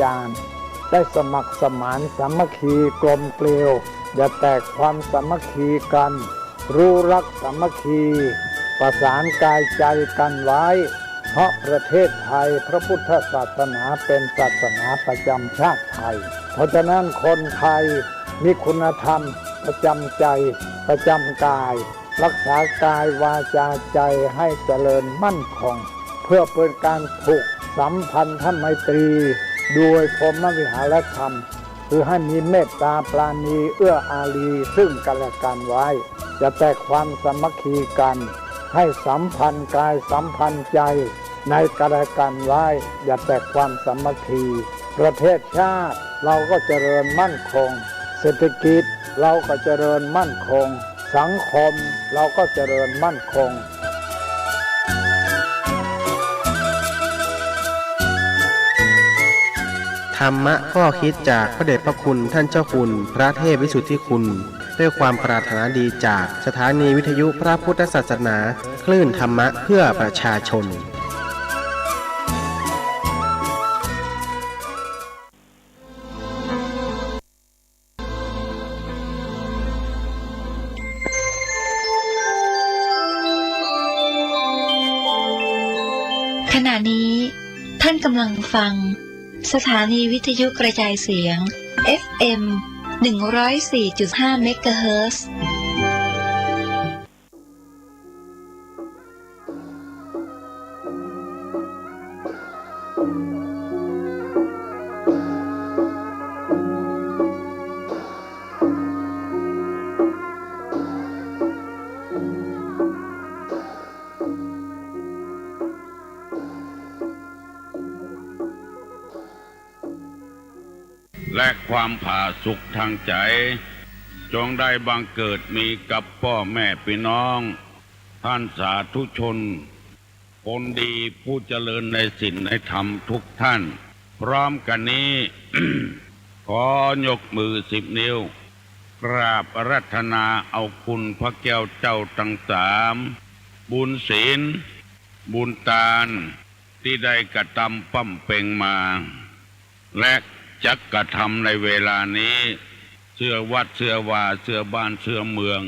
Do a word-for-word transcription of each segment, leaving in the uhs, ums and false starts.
จารย์ ได้สมัครสมานสามัคคีกลมเกลียว อย่าแตกความสามัคคีกัน รู้รักสามัคคี ประสานกายใจกันไว้ เพราะประเทศไทยพระพุทธศาสนาเป็นศาสนาประจำชาติไทย เพราะฉะนั้นคนไทยมีคุณธรรมประจำใจ ประจำกาย รักษากายวาจาใจให้เจริญมั่นคง เพื่อเป็นการผูกสัมพันธไมตรีโดยพรหมวิหารธรรม คือให้มีเมตตาปราณีเอื้ออารีซึ่งกันและกันไว้ อย่าแตกความสามัคคีกัน ให้สัมพันธ์กายสัมพันธ์ใจในกันและกันไว้ อย่าแตกความสามัคคี ประเทศชาติเราก็เจริญมั่นคง เศรษฐกิจเราก็เจริญมั่นคง สังคมเราก็เจริญมั่นคง ธรรมะข้อคิดจากพระเดชพระคุณท่านเจ้าคุณพระเทพวิสุทธิคุณ ด้วยความปรารถนาดีจากสถานีวิทยุพระพุทธศาสนา คลื่นธรรมะเพื่อประชาชน ขณะนี้ท่านกำลังฟังสถานีวิทยุกระจายเสียง เอฟเอ็ม หนึ่งร้อยสี่จุดห้า เมกะเฮิรตซ์ และความผาสุกทางใจ๋ จงได้บังเกิดมีกับป้อแม่ปี้น้อง ต้านสาธุชน คนดีผู้เจริญในศีลในธรรมทุกท่าน พร้อมกั๋นนี้ ขอยกมือสิบนิ้ว กราบอาราธนาเอาคุณพระแก้วเจ้าตังสาม บุญศีล บุญตาน ตี้ได้กระตำบำเพ็งมา และจักกระทำในเวลานี้ เสื้อวัดเสื้อวา เสื้อบ้านเสื้อเมือง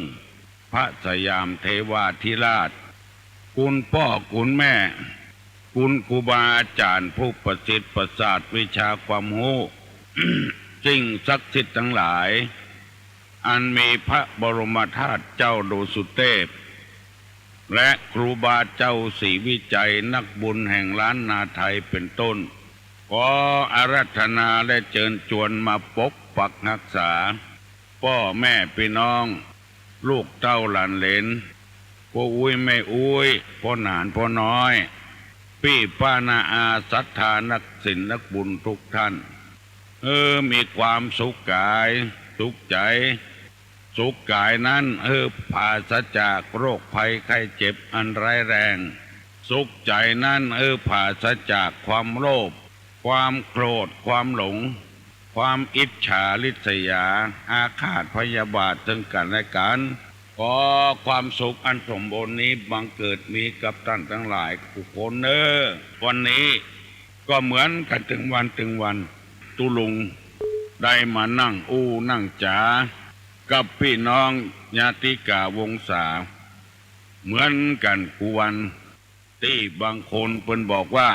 พระสยามเทวาธิราช คุณป้อคุณแม่ คุณครูบาอาจ๋ารย์ผู้ประสิทธิ์ประสาทวิชาความฮู้ สิ่งศักดิ์สิทธิ์ตังหลาย อันมีพระบรมธาตุเจ้าดวงสุเตพ และครูบาเจ้าศรีวิชัยนักบุญแห่งล้านนาไทยเป็นต้น ขออาราธนาและเจิญจวนมาปกปักฮักษา ป้อแม่ปี้น้อง ลูกเต้าหลานเหลน ป้ออุ๊ยแม่อุ๊ย ป้อหนานป้อน้อย ปี้ป้าน้าอาศรัทธานักศีลนักบุญทุกท่าน เออ มีความสุขกาย สุขใจ๋ สุขกายนั้น เออ ผาศจากโรคภัยไข้เจ็บอันร้ายแรง สุขใจ๋นั้น เออ ผาศจากความโลภ ความโกรธ ความหลง ความอิจฉาริษยา อาฆาตพยาบาทซึ่งกั๋นและกั๋น ขอความสุขอันสมบูรณ์นี้บังเกิดมีกับต้านตังหลายกู้คนเน่อ วันนี้ ก็เหมือนกั๋นตึงวันตึงวัน ตุ๊ลุงได้มานั่งอู้นั่งจ๋ากับปี้น้องญาติกาวงศา เหมือนกั๋นกู้วัน ตี้บางคนเปิ้นบอกว่า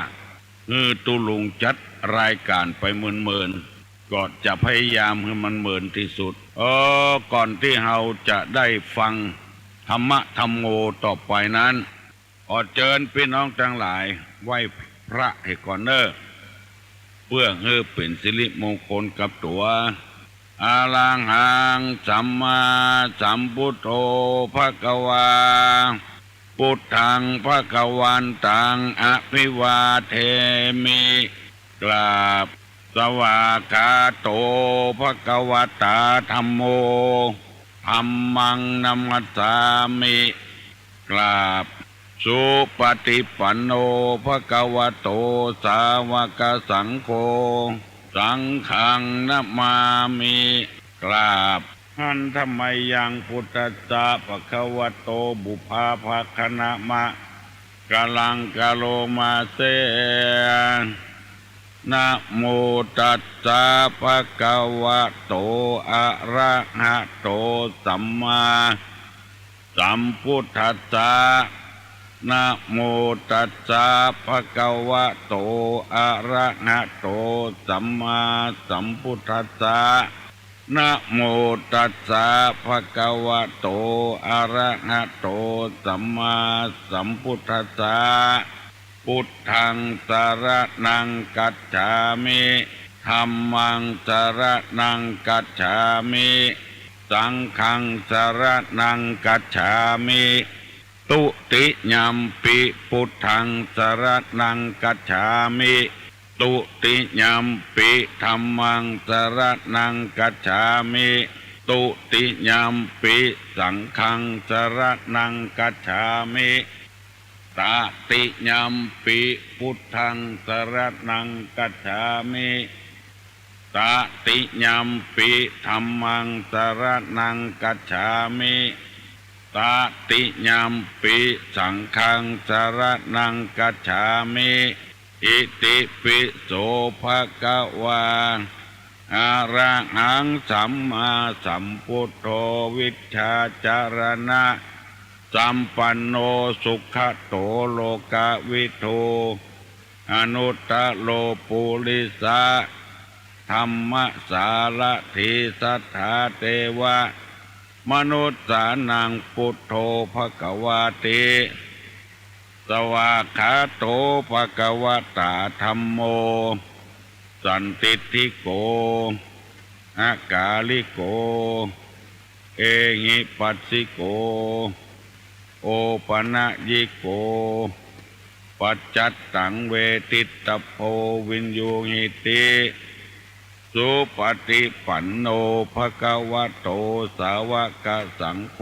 หื้อตุ๊ลุงจัดรายก๋านไปเมินๆ ก็จะพยายามหื้อมันเมินตี้สุด เออ ก่อนตี้เฮาจะได้ฟังธรรมะธัมโมต่อไปนั้น ขอเจิญปี้น้องตังหลายไหว้พระเหียก่อนเน่อ เปื้อหื้อเป๋นสิริมงคลกับตั๋ว อะระหัง สัมมาสัมพุทโธ ภะคะวา พุทธัง ภะคะวันตัง อะภิวาเทมิ กราบ สวากขาโต ภะคะวะตา ธัมโม ธัมมัง นะมัสสามิ กราบ สุปะฏิปันโน ภะคะวะโต สาวะกะสังโฆ สังฆัง นะมามิ กราบ หันทะมะยัง พุทธัสสะ ภะคะวะโต ปุพพาภะคะนะมะ กะลัง กะโรมาเส นะโมตัสสะ ภะคะวะโต อะระหะโต สัมมาสัมพุทธัสสะ นะโมตัสสะ ภะคะวะโต อะระหะโต สัมมาสัมพุทธัสสะ นะโมตัสสะ ภะคะวะโต อะระหะโต สัมมาสัมพุทธัสสะ พุทธัง สะระณัง กัจฉามิ ธัมมัง สะระณัง กัจฉามิ สังฆัง สะระณัง กัจฉามิ ตุติยัมปิ พุทธัง สะระณัง กัจฉามิ ตุติยัมปิ ธัมมัง สะระณัง กัจฉามิ ตุติยัมปิ สังฆัง สะระณัง กัจฉามิ ตะติยัมปิ พุทธัง สะระณัง กัจฉามิ ตะติยัมปิ ธัมมัง สะระณัง กัจฉามิ ตะติยัมปิ สังฆัง สะระณัง กัจฉามิ อิติปิโส ภะคะวา อะระหัง สัมมาสัมพุทโธ วิชชาจารณะสัมปันโน สุขะโต โลกะวิทู อนุตตะโร ปุริสะธัมมะสารถี สัทธาเตวะมนุสสานัง พุทโธ ภะคะวาติ สวากขาโต ภะคะวะตา ธัมโม สันทิฏฐิโก อะกาลิโก เอหิปัสสิโก โอปะนะยิโก ปัจจัตตัง เวทิตตัพโพ วิญญูหิติ สุปะฏิปันโน ภะคะวะโต สาวะกะสังโฆ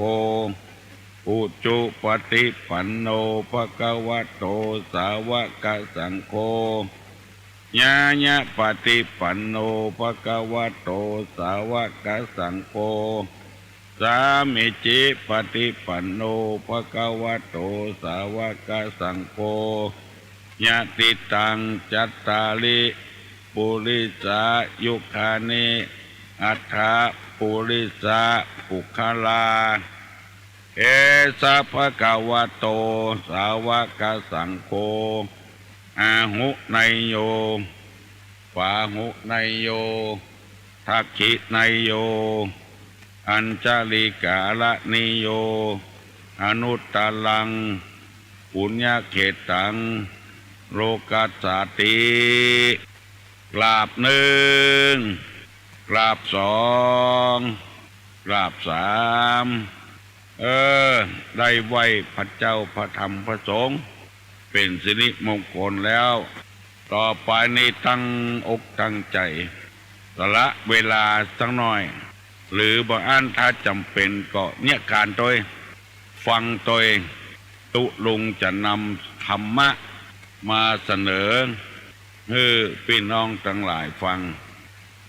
อุจุปะฏิปันโน ภะคะวะโต สาวะกะสังโฆ ญาญะปะฏิปันโน ภะคะวะโต สาวะกะสังโฆ สามีจิปะฏิปันโน ภะคะวะโต สาวะกะสังโฆ ยะติตัง จัตตาริ ปุริสายุคานิ อัตถะ ปุริสะปุคคลา เอสะ ภะคะวะโต สาวะกะสังโฆ อาหุเนยโย ปาหุเนยโย ทักขิเนยโย อัญชะลีกาละนิโย อนุตตะรัง ปุญญะเขตตัง โลกัสสาติ กราบนึ่ง กราบสอง กราบสาม เออ ได้ไหว้พระเจ้า พระธรรม พระสงฆ์ เป๋นสิริมงคลแล้ว ต่อไปนี้ตั้งอกตั้งใจ๋ สละเวลาสักหน่อย หรือบางอันถ้าจ๋ำเป๋นก็เยียะกานตวย ฟังตวย ตุ๊ลุงจะนำธรรมะมาเสนอหื้อปี้น้องตังหลายฟัง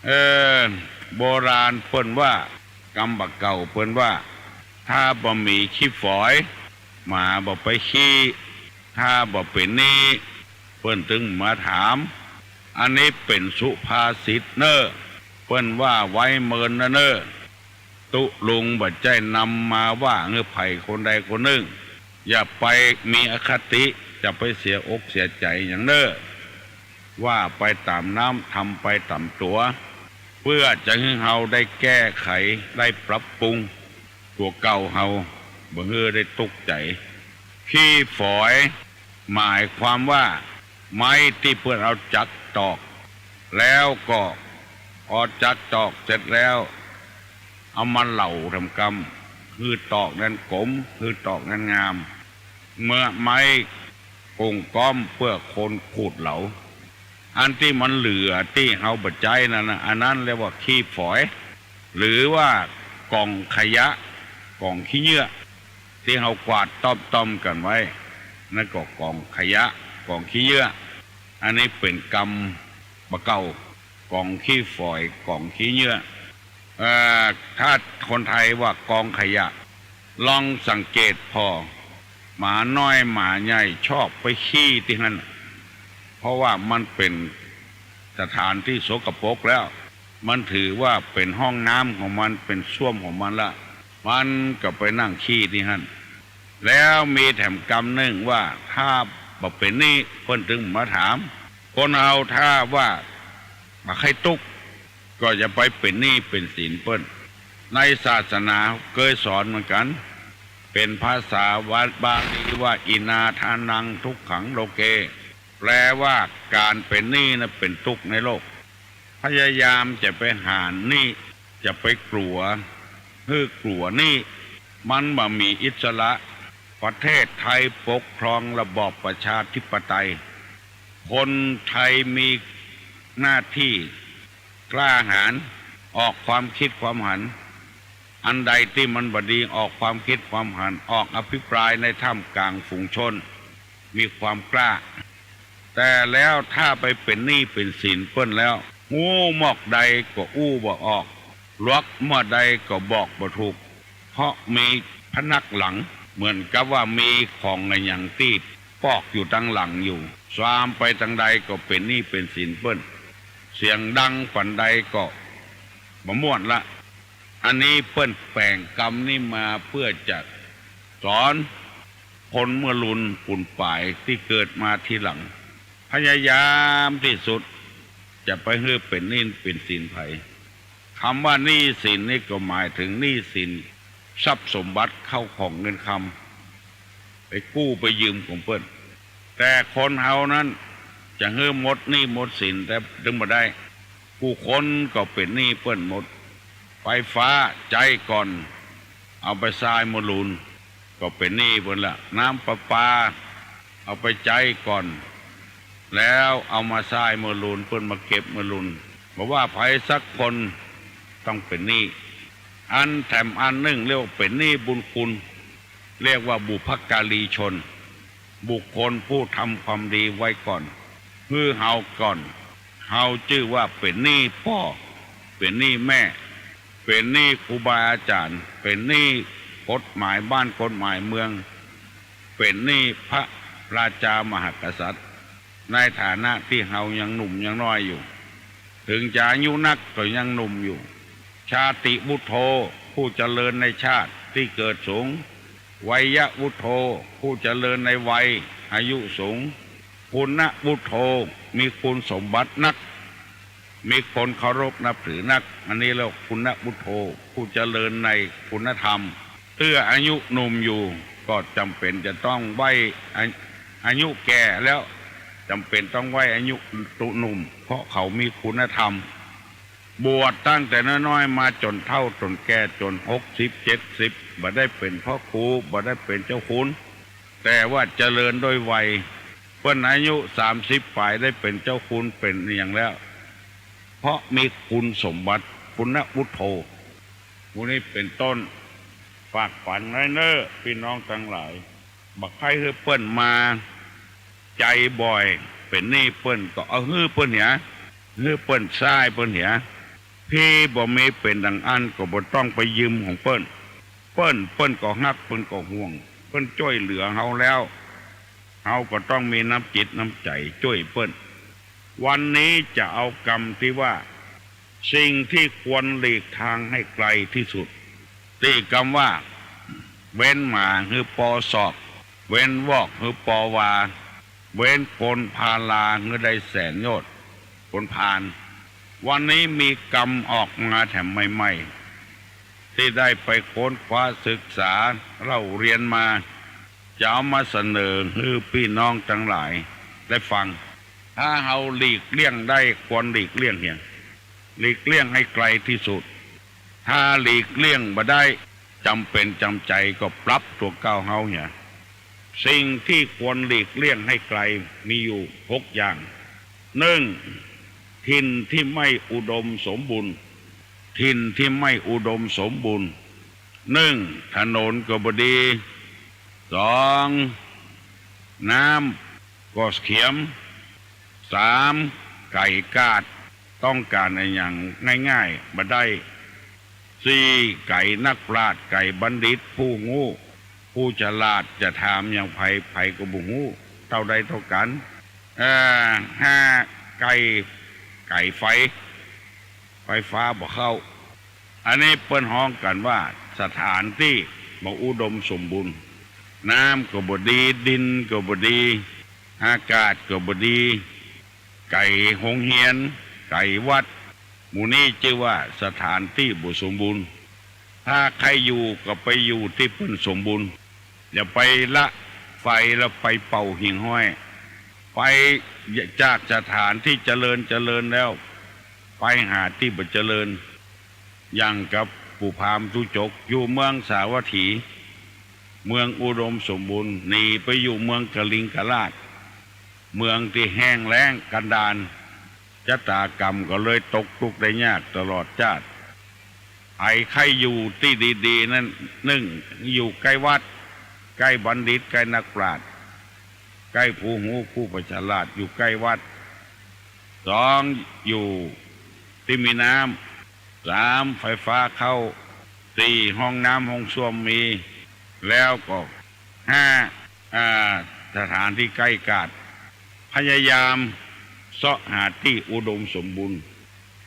เออ โบราณเปิ้นว่า กำบ่าเก่าเปิ้นว่า ถ้าบ่มีขี้ฝอย หมาบ่ไปขี้ ถ้าบ่เป๋นนี้ เปิ้นตึงมาถาม อันนี้เป๋นสุภาษิตเน่อ เปิ้นว่าไว้เมินนะเน่อ ตุ๊ลุงบ่ใจ้นำมาว่าหื้อใผคนใดคนนึ่ง อย่าไปมีอคติ อย่าไปเสียอกเสียใจ๋หยังเน่อ ว่าไปต๋ามน้ำ ทำไปต๋ามตั๋ว เปื้อจะหื้อเฮาได้แก้ไข ได้ปรับปรุงตั๋วเก่าเฮา บ่หื้อได้ตุ๊กใจ๋ ขี้ฝอย หมายความว่า ไม้ตี้เปิ้นเอาจักตอก แล้วก็ พอจักตอกเสร็จแล้ว เอามาเหลาทำกำ หื้อตอกนั้นก๋ม หื้อตอกนั้นงาม เมื่อไม้ โก่งก้อมเปื้อคนขูดเหลา อันตี้มันเหลือตี้เฮาบ่ใจ๊นั้นน่ะ อันนั้นเรียกว่าขี้ฝอย หรือว่ากองขยะ กองขี้เยื่อ ตี้เฮากวาดต้อมๆ กั๋นไว้ นั่นก็กองขยะ กองขี้เยื่อ อันนี้เป๋นกำบ่าเก่า กองขี้ฝอย กองขี้เยื่อ เอ่อ ถ้าคนไทยว่ากองขยะ ลองสังเกตผ่อ หมาน้อยหมาใหญ่ชอบไปขี้ตี้หั้น เพราะว่ามันเป๋น สถานตี้สกปรกแล้ว มันถือว่าเป๋นห้องน้ำของมัน เป๋นส้วมของมันละ มันก็ไปนั่งขี้ตี้หั้น แล้วมีแถมกำนึ่งว่า ถ้าบ่เป๋นหนี้เปิ้นตึงมาถาม คนเฮาถ้าว่าบ่ใค่ตุ๊กข์ ก็จะไปเป๋นหนี้เป๋นสินเปิ้น ในศาสนาเกยสอนเหมือนกั๋น เป๋นภาษาบาลีว่า อินาทานังทุกขังโลเก แปลว่าก๋านเป๋นหนี้น่ะเป๋นตุ๊กข์ในโลก พยายามจะไปหาหนี้ จะไปกั๋ว หื้อกั๋วหนี้ มันบ่มีอิสระ ประเทศไทยปกครองระบอบประชาธิปไตย คนไทยมีหน้าตี้กล้าหาญ ออกความคิดความหัน อันใดตี้มันบ่ดีออกความคิดความหัน ออกอภิปรายในท่ามกลางฝูงชน มีความกล้า แต่แล้วถ้าไปเป๋นหนี้เป๋นสินเปิ้นแล้ว ฮู้หม้องใดก็อู้บ่ออก หลวกเมื่อใดก็บอกบ่ถูก เพราะมีผนักหลัง เหมือนกับว่ามีของอะหยังตี้ปอกอยู่ตังหลังอยู่ ซามไปตางใดก็เป๋นหนี้เป๋นสินเปิ้น เสียงดังปานใดก็บ่ม่วนละ อันนี้เปิ้นแป๋งกำนี้มาเปื้อจะสอนคนเมื่อลุนปูนป๋ายตี้เกิดมาทีหลัง พยายามตี้สุดจะไปหื้อเป๋นหนี้เป๋นสินใผ กำว่าหนี้สินนี่ก็หมายเถิงหนี้สินทรัพย์สมบัติเข้าของเงินคำ ไปกู้ไปยืมของเปิ้น แต่คนเฮานั้นจะหื้อหมดหนี้หมดสินแต่ตึงบ่ได้ กู้คนก็เป๋นหนี้เปิ้นหมด ไฟฟ้าใจ๊ก่อน เอาไปส่ายเมื่อลุน ก็เป๋นหนี้เปิ้นละ น้ำประปา เอาไปใจ๊ก่อน แล้วเอามาส่ายเมื่อลุน เปิ้นมาเก็บเมื่อลุน บ่ว่าใผสักคนต้องเป๋นหนี้ อันแถมอันนึ่งเรียกว่าเป๋นหนี้บุญคุณ เรียกว่าบุพการีชน บุคคลผู้ทำความดีไว้ก่อน หื้อเฮาก่อน เฮาจื้อว่าเป๋นหนี้ป้อ เป๋นหนี้แม่ เป๋นหนี้ครูบาอาจ๋ารย์ เป๋นหนี้กฎหมายบ้านกฎหมายเมือง เป๋นหนี้พระราชามหากษัตริย์ ในฐานะตี้เฮายังหนุ่มยังน้อยอยู่ เถิงจะอายุนักก็ยังหนุ่มอยู่ ชาติวุโธ ผู้เจริญในชาติตี้เกิดสูง วัยวุโธ ผู้เจริญในวัย อายุสูง ปุณณวุโธ มีคุณสมบัตินัก มีคนเคารพนับถือนัก อันนี้เรียกว่าปุณณวุโธ ผู้เจริญในคุณธรรม เตื้ออายุหนุ่มอยู่ ก็จ๋ำเป๋นจะต้องไหว้อา- อายุแก่แล้ว จ๋ำเป๋นต้องไหว้อายุหนุ่ม เพราะเขามีคุณธรรม บวชตั้งแต่น้อยๆ มาจ๋นเฒ่าจ๋นแก่จ๋นหกสิบเจ็ดสิบ บ่ได้เป๋นพระครู บ่ได้เป๋นเจ้าคุณ แต่ว่าเจริญด้วยวัย เปิ้นอายุสามสิบป๋ายได้เป๋นเจ้าคุณเป๋นอะหยังแล้ว เพราะมีคุณสมบัติปุณณวุโธ หมู่นี้เป๋นต้น ฝากฝังไว้เน่อปี้น้องตังหลาย บ่ใค่หื้อเปิ้นมาใจ๋บ่อย เป๋นหนี้เปิ้นก็เอาหื้อเปิ้นเหีย หื้อเปิ้นส่ายเปิ้นเหีย ตี้บ่มีเป๋นดังอั้นก็บ่ต้องไปยืมของเปิ้น เปิ้น เปิ้นก็ฮัก เปิ้นก็ห่วง เปิ้นจ้วยเหลือเฮาแล้ว เฮาก็ต้องมีน้ำจิตน้ำใจ๋จ้วยเปิ้น วันนี้จะเอากำตี้ว่า สิ่งที่ควรหลีกทางให้ไกลที่สุด ตี้กำว่า เว้นหมาหื้อปอศอก เว้นวอกหื้อปอวา เว้นคนพาลาหื้อได้แสนโยชน์ คนพาล วันนี้มีกำออกมาแถมใหม่ๆ ตี้ได้ไปค้นคว้าศึกษาเล่าเรียนมา จะเอามาเสนอหื้อปี้น้องตังหลายได้ฟัง ถ้าเฮาหลีกเลี่ยงได้ควรหลีกเลี่ยงเหีย หลีกเลี่ยงให้ไกลที่สุด ถ้าหลีกเลี่ยงบ่ได้ จ๋ำเป๋นจ๋ำใจ๋ก็ปรับตั๋วเก่าเฮาเหีย สิ่งที่ควรหลีกเลี่ยงให้ไกลมีอยู่หกอย่าง นึ่ง ถิ่นที่ไม่อุดมสมบูรณ์ ถิ่นที่ไม่อุดมสมบูรณ์ นึ่ง ถนนก็บ่ดี สอง น้ำก็เขียม สาม ไก๋กาด ต้องก๋านอะหยังง่ายๆ บ่ได้ สี่ ไก๋นักปราชญ์ ไก๋บัณฑิต ผู้ฮู้ ผู้ฉลาด จะถามหยังใผ ใผก็บ่ฮู้ เต้าใดเต้ากั๋น เอ่อ ห้า ไก๋ ไก๋ไฟ ไฟฟ้าบ่เข้า อันนี้เปิ้นฮ้องกั๋นว่าสถานตี้บ่อุดมสมบูรณ์ น้ำก็บ่ดี ดินก็บ่ดี อากาศก็บ่ดี ไก๋โฮงเฮียน ไก๋วัด หมู่นี้จื้อว่าสถานตี้บ่สมบูรณ์ ถ้าใค่อยู่ก็ไปอยู่ตี้เปิ้นสมบูรณ์ อย่าไปละไฟแล้วไปเป่าหิ่งห้อย ไปจากสถานตี้เจริญเจริญแล้ว ไปหาตี้บ่เจริญ อย่างกับปู่พราหมณ์ตู้จก อยู่เมืองสาวัตถี เมืองอุดมสมบูรณ์ หนีไปอยู่เมืองกลิงกราช เมืองตี้แห้งแล้งกันดาร ชะตากรรมก็เลยตกทุกข์ได้ยากตลอดจาติ ใผใค่อยู่ตี้ดีๆ นั้น นึ่ง อยู่ใก้วัด ใก้บัณฑิต ใก้นักปราชญ์ ใก้ผู้ฮู้ผู้ปะฉลาด อยู่ใก้วัด สอง อยู่ตี้มีน้ำ สาม ไฟฟ้าเข้า สี่ ห้องน้ำห้องส้วมมี แล้วก็ ห้า อ่า สถานตี้ใก้กาด พยายามเซาะหาตี้อุดมสมบูรณ์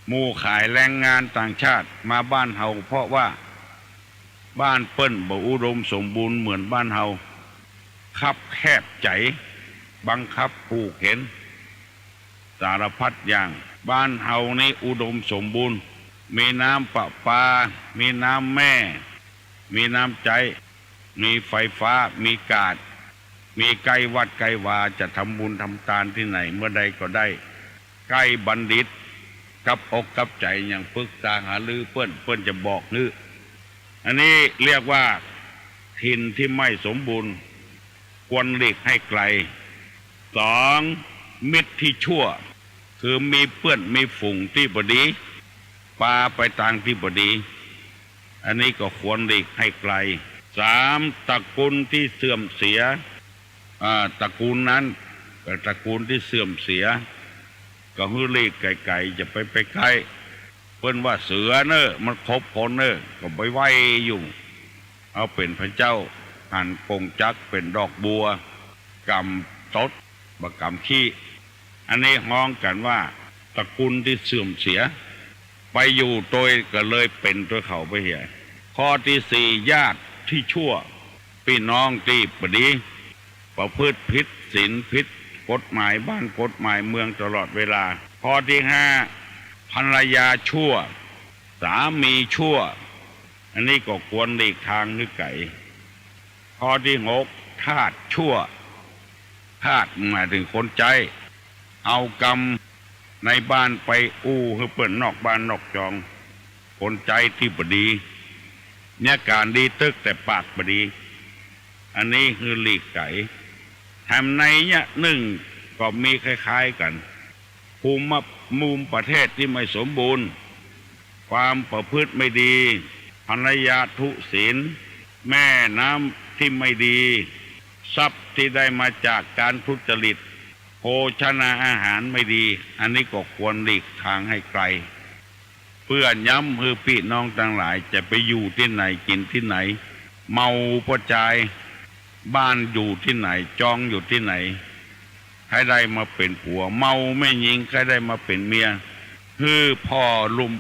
หมู่ขายแรงงานต่างชาติมาบ้านเฮา เพราะว่าบ้านเปิ้นบ่อุดมสมบูรณ์เหมือนบ้านเฮา คับแคบใจ๋ บังคับผูกเข็ญ สารพัดอย่าง บ้านเฮานี้อุดมสมบูรณ์ มีน้ำประปา มีน้ำแม่ มีน้ำใจ๊ มีไฟฟ้า มีกาด มีใก้วัดใก้วา จะทำบุญทำตานตี้ไหนเมื่อใดก็ได้ ใก้บัณฑิต กับอกกับใจ๋ อย่างปรึกษาหารือเปิ้น เปิ้นจะบอกหื้อ อันนี้เรียกว่าถิ่นตี้ไม่สมบูรณ์ ควรหลีกให้ไกล สอง มิตรตี้ชั่ว คือมีเปื้อนมีฝูงตี้บ่ดี ปาไปตางตี้บ่ดี อันนี้ก็ควรหลีกให้ไกล สาม ตระกูลตี้เสื่อมเสีย อ่า ตระกูลนั้น เอ่อ ตระกูลตี้เสื่อมเสีย ก็หื้อหลีกไก๋ๆ อย่าไป ไปใก้ เปิ้นว่าเสือเน่อ มันขบคนเน่อ ก็บ่ไหว้อยู่ เอาเป๋นพระเจ้า หันกงจักรเป๋นดอกบัว กำตด บ่กำขี้ อันนี้ฮ้องกั๋นว่าตระกูลตี้เสื่อมเสีย ไปอยู่ตวยก็เลยเป๋นตวยเขาไปเหีย ข้อตี้สี่ ญาติตี้ชั่ว ปี้น้องตี้บ่ดี ประพฤติผิดศีลผิดกฎหมายบ้านกฎหมายเมืองตลอดเวลา ข้อตี้ห้า ภรรยาชั่ว สามีชั่ว อันนี้ก็ควรหลีกตางหื้อไก๋ ข้อตี้หก ทาสชั่ว ทาสหมายเถิงคนใจ๊ เอากำในบ้านไปอู้หื้อเปิ้นนอกบ้านนอกจอง คนใจ๊ตี้บ่ดี เยียะก๋านดีตึ๊กแต่ปากบ่ดี อันนี้หื้อหลีกไก๋ แถมในเยียะนึ่งก็มีคล้ายๆ กั๋น ภูมิ ภูมิประเทศตี้ไม่สมบูรณ์ ความประพฤติไม่ดี ภรรยาทุศีล แม่น้ำตี้ไม่ดี ทรัพย์ตี้ได้มาจากการทุจริต โภชนาอาหารไม่ดี อันนี้ก็ควรหลีกตางให้ไกล เปื้อย้ำหื้อปี้น้องตังหลายจะไปอยู่ตี้ไหนกิ๋นตี้ไหน เมาป้อจาย บ้านอยู่ตี้ไหน จองอยู่ตี้ไหน ใค่ได้มาเป๋นผัว เมาแม่ญิง ใค่ได้มาเป๋นเมีย หื้อผ่อลุ่ม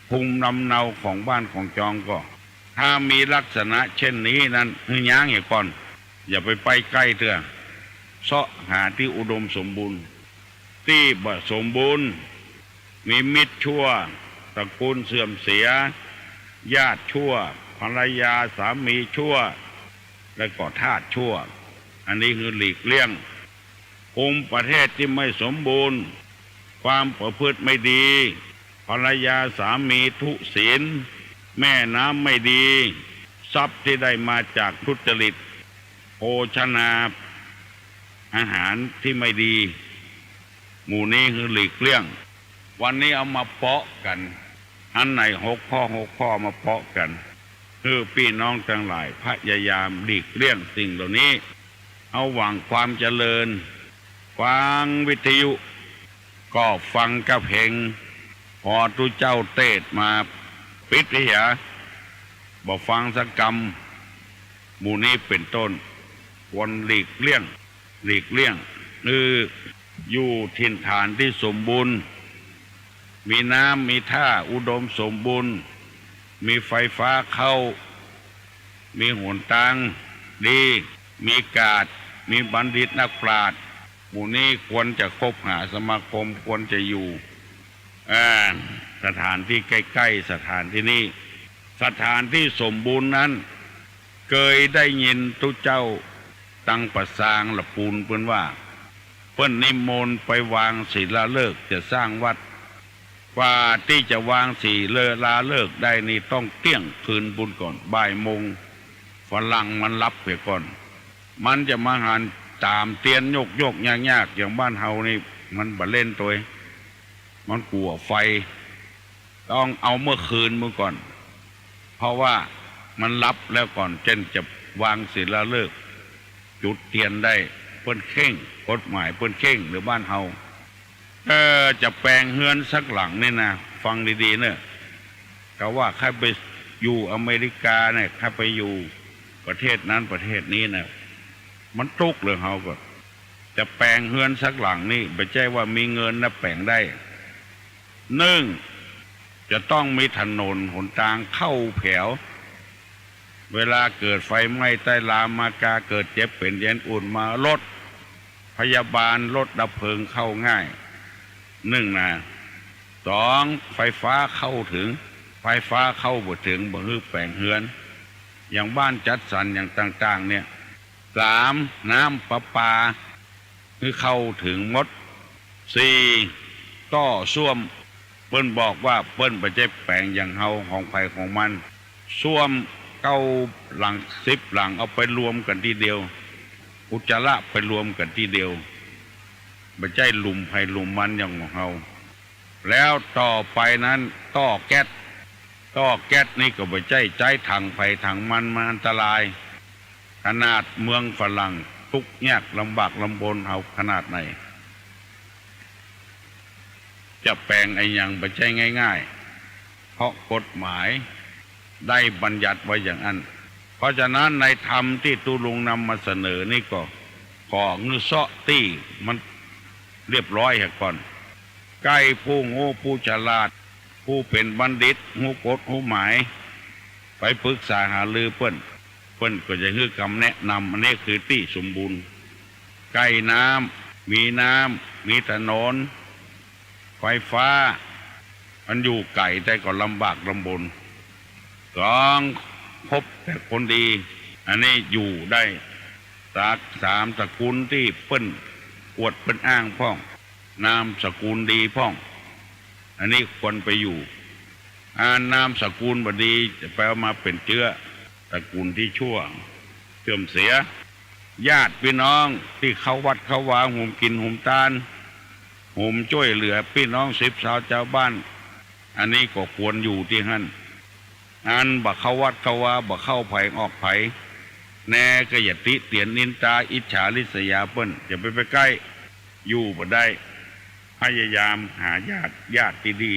ภูมิลำเนาของบ้านของจองก่อ ถ้ามีลักษณะเช่นนี้นั้น หื้อย้างเหียก่อน อย่าไป ไปใก้เตื้อ เซาะหาตี้อุดมสมบูรณ์ ตี้บ่สมบูรณ์ มีมิตรชั่ว ตระกูลเสื่อมเสีย ญาติชั่ว ภรรยาสามีชั่ว และก็ทาสชั่ว อันนี้หื้อหลีกเลี่ยง ภูมิประเทศตี้ไม่สมบูรณ์ ความประพฤติไม่ดี ภรรยาสามีทุศีล แม่น้ำไม่ดี ทรัพย์ตี้ได้มาจากทุจริต โภชนาอาหารตี้ไม่ดี หมู่นี้หื้อหลีกเลี่ยง วันนี้เอามาเปาะกั๋น อันไหนหกข้อ หกข้อมาเปาะกั๋น หื้อปี้น้องตังหลายพยายามหลีกเลี่ยงสิ่งเหล่านี้ เอาหวังความเจริญ ฟังวิทยุ ก็ฟังก้าเพลง พอตุ๊เจ้าเตศน์มา ปิดเหีย บ่ฟังสักกำ หมู่นี้เป๋นต้น ควรหลีกเลี่ยง หลีกเลี่ยง คืออยู่ถิ่นฐานตี้สมบูรณ์ มีน้ำมีท่าอุดมสมบูรณ์ มีไฟฟ้าเข้า มีหนตางดี มีกาด มีบัณฑิตนักปราชญ์ หมู่นี้ควรจะคบหาสมาคม ควรจะอยู่ อ่า สถานที่ใก้ๆ สถานตี้นี้ สถานตี้สมบูรณ์นั้น เกยได้ยินตุ๊เจ้าตังป่าซางละปูนเปิ้นว่า เปิ้นนิมนต์ไปวางศิลาฤกษ์จะสร้างวัด กว่าตี้จะวางศิลาฤกษ์ได้นี่ต้องเตี้ยงคืนปู้นก่อน บ่ายโมง ฝรั่งมันหลับเหียก่อน มันจะมาหันต๋ามเตียนโยกๆ ยากๆ อย่างบ้านเฮานี่ มันบ่เล่นตวย มันกั๋วไฟ ต้องเอาเมื่อคืนปู้นก่อน เพราะว่ามันหลับแล้วก่อน เจ้นจะวางศิลาฤกษ์ จุดเตียนได้ เปิ้นเคร่ง กฎหมายเปิ้นเคร่ง หรือบ้านเฮา เออ จะแป๋งเฮือนสักหลังนี่นะ ฟังดีๆ เน่อ กาว่าใค่ไปอยู่อเมริกาเนี่ย ใค่ไปอยู่ประเทศนั้นประเทศนี้นะ มันตุ๊กเลย เฮาก็จะแป๋งเฮือนสักหลังนี่ บ่ใจ้ว่ามีเงินนะแป๋งได้ นึ่ง จะต้องมีถนนหนตางเข้าแผว เวลาเกิดไฟไหม้ใต้ลามมากา เกิดเจ็บเป๋นเย็นอุ่นมา รถพยาบาล รถดับเพลิงเข้าง่าย นึ่งนะ สอง ไฟฟ้าเข้าเถิง ไฟฟ้าเข้าบ่เถิง บ่หื้อแป๋งเฮือน อย่างบ้านจัดสรรอย่างต่างๆ เนี่ย สาม น้ำประปา หื้อเข้าเถิงหมด สี่ ต้อส้วม เปิ้นบอกว่าเปิ้นบ่ใจ้แป๋งอย่างเฮา ของใผของมัน ส้วมเก้าหลังสิบหลัง เอาไปรวมกั๋นตี้เดียว อุจจาระไปรวมกั๋นตี้เดียว บ่ใจ้หลุมใผหลุมมันอย่างของเฮา แล้วต่อไปนั้น ต้อแก๊ส ต้อแก๊สนี่ก็บ่ใจ้ใจ๊ถังใผถังมัน มันอันตราย ขนาดเมืองฝรั่งตุ๊กยากลำบากลำบนเฮาขนาดไหน จะแป๋งอะหยังบ่ใจ้ง่ายๆ เพราะกฎหมายได้บัญญัติไว้อย่างนั้น เพราะฉะนั้นในธรรมตี้ตุ๊ลุงนำมาเสนอนี่ก็ ขอหื้อเซาะตี้มันเรียบร้อยเหียก่อน ใก้ผู้ฮู้ผู้ฉลาด ผู้เป๋นบัณฑิต ฮู้กฎฮู้หมาย ไปปรึกษาหารือเปิ้น เปิ้นก็จะหื้อคำแนะนำ อันนี้คือตี้สมบูรณ์ ใก้น้ำ มีน้ำ มีถนน ไฟฟ้า อันอยู่ไก๋แต่ก็ลำบากลำบน ต้องคบแต่คนดี อันนี้อยู่ได้ สาม สามตระกูลตี้เปิ้นอวดเปิ้นอ้างพ่อง นามสกุลดีพ่อง อันนี้ควรไปอยู่ อันนามสกุลบ่ดีจะไปเอามาเป๋นเจื๊อ ตระกูลตี้ชั่ว เสื่อมเสีย ญาติปี้น้องตี้เข้าวัดเข้าวา หุมกิ๋นหุมตาน หุมจ้วยเหลือปี้น้องสิบซาวจาวบ้าน อันนี้ก็ควรอยู่ตี้หั้น อันบ่เข้าวัดเข้าวา บ่เข้าใผออกใผ แน่ก็อย่าติเตียนนินตา อิจฉาริษยาเปิ้น อย่าไป ไปใก้ อยู่บ่ได้ พยายามหาญาติ ญาติตี้ดี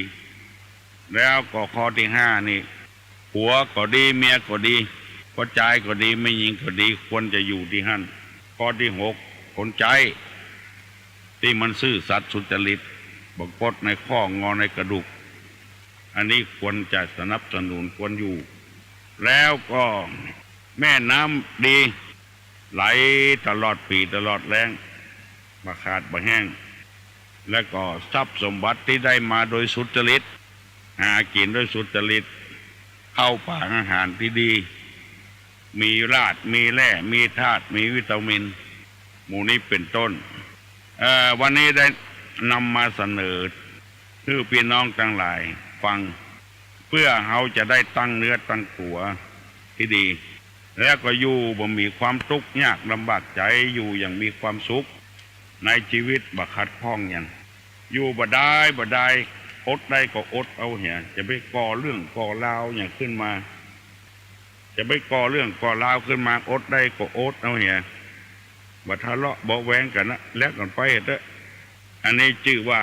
แล้วก็ข้อตี้ห้านี่ ผัวก็ดี เมียก็ดี พ่อจายก็ดี แม่ญิงก็ดี ควรจะอยู่ตี้หั้น ข้อตี้หก คนใจ๊ ตี้มันซื่อสัตย์สุจริต บ่กดในข้องอในกระดูก อันนี้ควรจะสนับสนุน ควรอยู่ แล้วก็แม่น้ำดี ไหลตลอดปี๋ตลอดแล้ง บ่ขาดบ่แห้ง และก็ทรัพย์สมบัติตี้ได้มาโดยสุจริต หากิ๋นโดยสุจริต เข้าป๋าอาหารตี้ดี มีธาตุ มีแร่ มีธาตุ มีวิตามิน หมู่นี้เป๋นต้น เอ่อ วันนี้ได้นำมาเสนอหื้อปี้น้องตังหลายฟัง เปื้อเฮาจะได้ตั้งเนื้อตั้งตั๋วตี้ดี แล้วก็อยู่บ่มีความตุ๊กยากลำบากใจ๋ อยู่อย่างมีความสุข ในจีวิตบ่ขัดข้องหยัง อยู่บ่ดายบ่ดาย อดได้ก็อดเอาเหีย จะไปก่อเรื่องก่อราวหยังขึ้นมา จะไปก่อเรื่องก่อราวขึ้นมา อดได้ก็อดเอาเหีย บ่ทะเลาะเบาะแว้งกั๋นนะ แล้วกั๋นไปเถอะ อันนี้จื้อว่า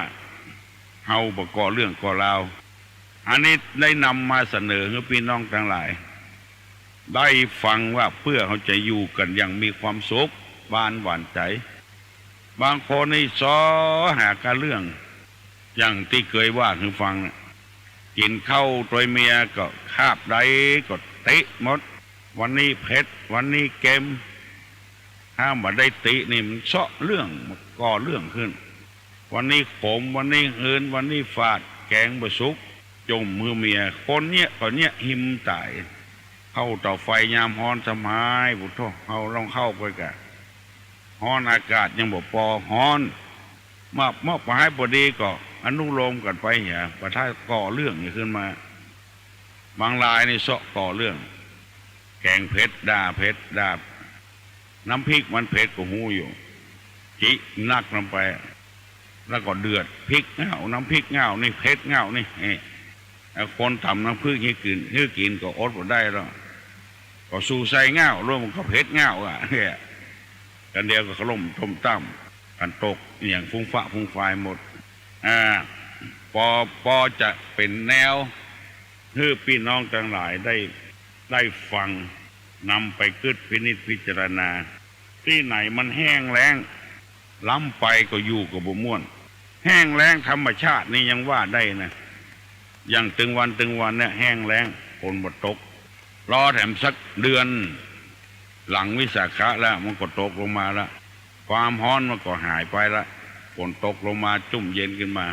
เฮาบ่ก่อเรื่องก่อราว อันนี้ได้นำมาเสนอหื้อปี้น้องตังหลาย ได้ฟังว่าเปื้อเฮาจะอยู่กั๋นอย่างมีความสุข บานหวานใจ๋ บางคนนี่ซอหากาเรื่อง อย่างตี้เกยว่าหื้อฟังน่ะ กิ๋นข้าวตวยเมียก็คาบใดก็ติหมด วันนี้เผ็ด วันนี้เกม ถ้าบ่ได้ตินี่มันเซาะเรื่อง มันก่อเรื่องขึ้น วันนี้ขม วันนี้หืน วันนี้ฝาด แกงบ่สุก จุ่มหื้อเมีย คนเยียะก็เยียะหิมต๋าย เข้าเต๋าไฟยามฮ้อนสบาย ปุ้โธ่ เฮาลองเข้าไปกะ ฮ้อน อากาศยังบ่ปอฮ้อน มอบ มอบไปหื้อปอดีก็อนุโลมกั๋นไปเหีย บ่ถ้าก่อเรื่องขึ้นมา บางรายนี่เซาะก่อเรื่อง แกงเผ็ด ด่าเผ็ด ด่า น้ำพริกมันเผ็ดก็ฮู้อยู่ จินักนำไป แล้วก็เดือด พริกเง่า น้ำพริกเง่านี่ เผ็ดเง่านี่ เอ้ย ไอ้คนต๋ำน้ำพริกหื้อกิ๋น หื้อกิ๋นก็อดบ่ได้แล้ว ก็สู้ใส่เง่า แล้วมันก็เผ็ดเง่าอะ เนี่ย กั๋นเดียวก็ขล่มต้มต้ำกั๋นตก อะหยังฟุ้งฟ้าฟุ้งฟายหมด อ่า ปอ ปอจะเป๋นแนว หื้อปี้น้องตังหลายได้ ได้ฟัง นำไปกึ๊ดพินิจพิจารณา ตี้ไหนมันแห้งแล้ง ล้ำไปก็อยู่ก็บ่ม่วน แห้งแล้งธรรมชาตินี่ยังว่าได้นะ อย่างตึงวันตึงวันเนี่ยแห้งแล้ง ฝนบ่ตก รอแถมสักเดือน หลังวิสาขะแล้วมันก็ตกลงมาละ ความฮ้อนมันก็หายไปละ ฝนตกลงมาจุ่มเย็นขึ้นมา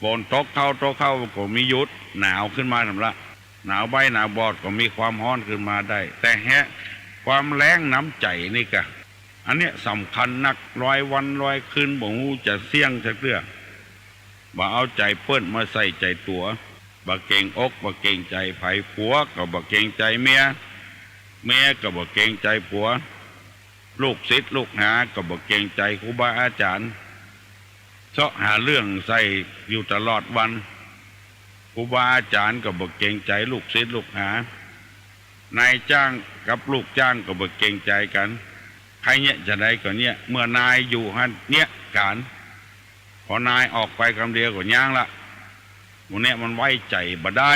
ฝนตกเข้า ตกเข้าก็มีหยุด หนาวขึ้นมาแถมละ หนาวใบ้หนาวบอดก็มีความฮ้อนขึ้นมาได้ แต่แฮะ ความแล้งน้ำใจ๋นี่กะ อันเนี้ยสำคัญนัก ร้อยวันร้อยคืนบ่ฮู้จะเสี้ยงสักเตื้อ บ่เอาใจ๋เปิ้นมาใส่ใจ๋ตั๋ว บ่เกรงอกบ่เกรงใจ๋ใผ ผัวก็บ่เกรงใจ๋เมีย เมียก็บ่เกรงใจ๋ผัว ลูกศิษย์ลูกหาก็บ่เกรงใจ๋ครูบาอาจ๋ารย์ เซาะหาเรื่องใส่อยู่ตลอดวัน ครูบาอาจ๋ารย์ก็บ่เกรงใจ๋ลูกศิษย์ลูกหา นายจ้างกับลูกจ้างก็บ่เกรงใจ๋กั๋น ใผเยียะจาใดก็เยียะ เมื่อนายอยู่หั้นเยียะก๋าน พอนายออกไปกำเดียวก็ย้างละ หมู่เนี้ยมันไว้ใจ๋บ่ได้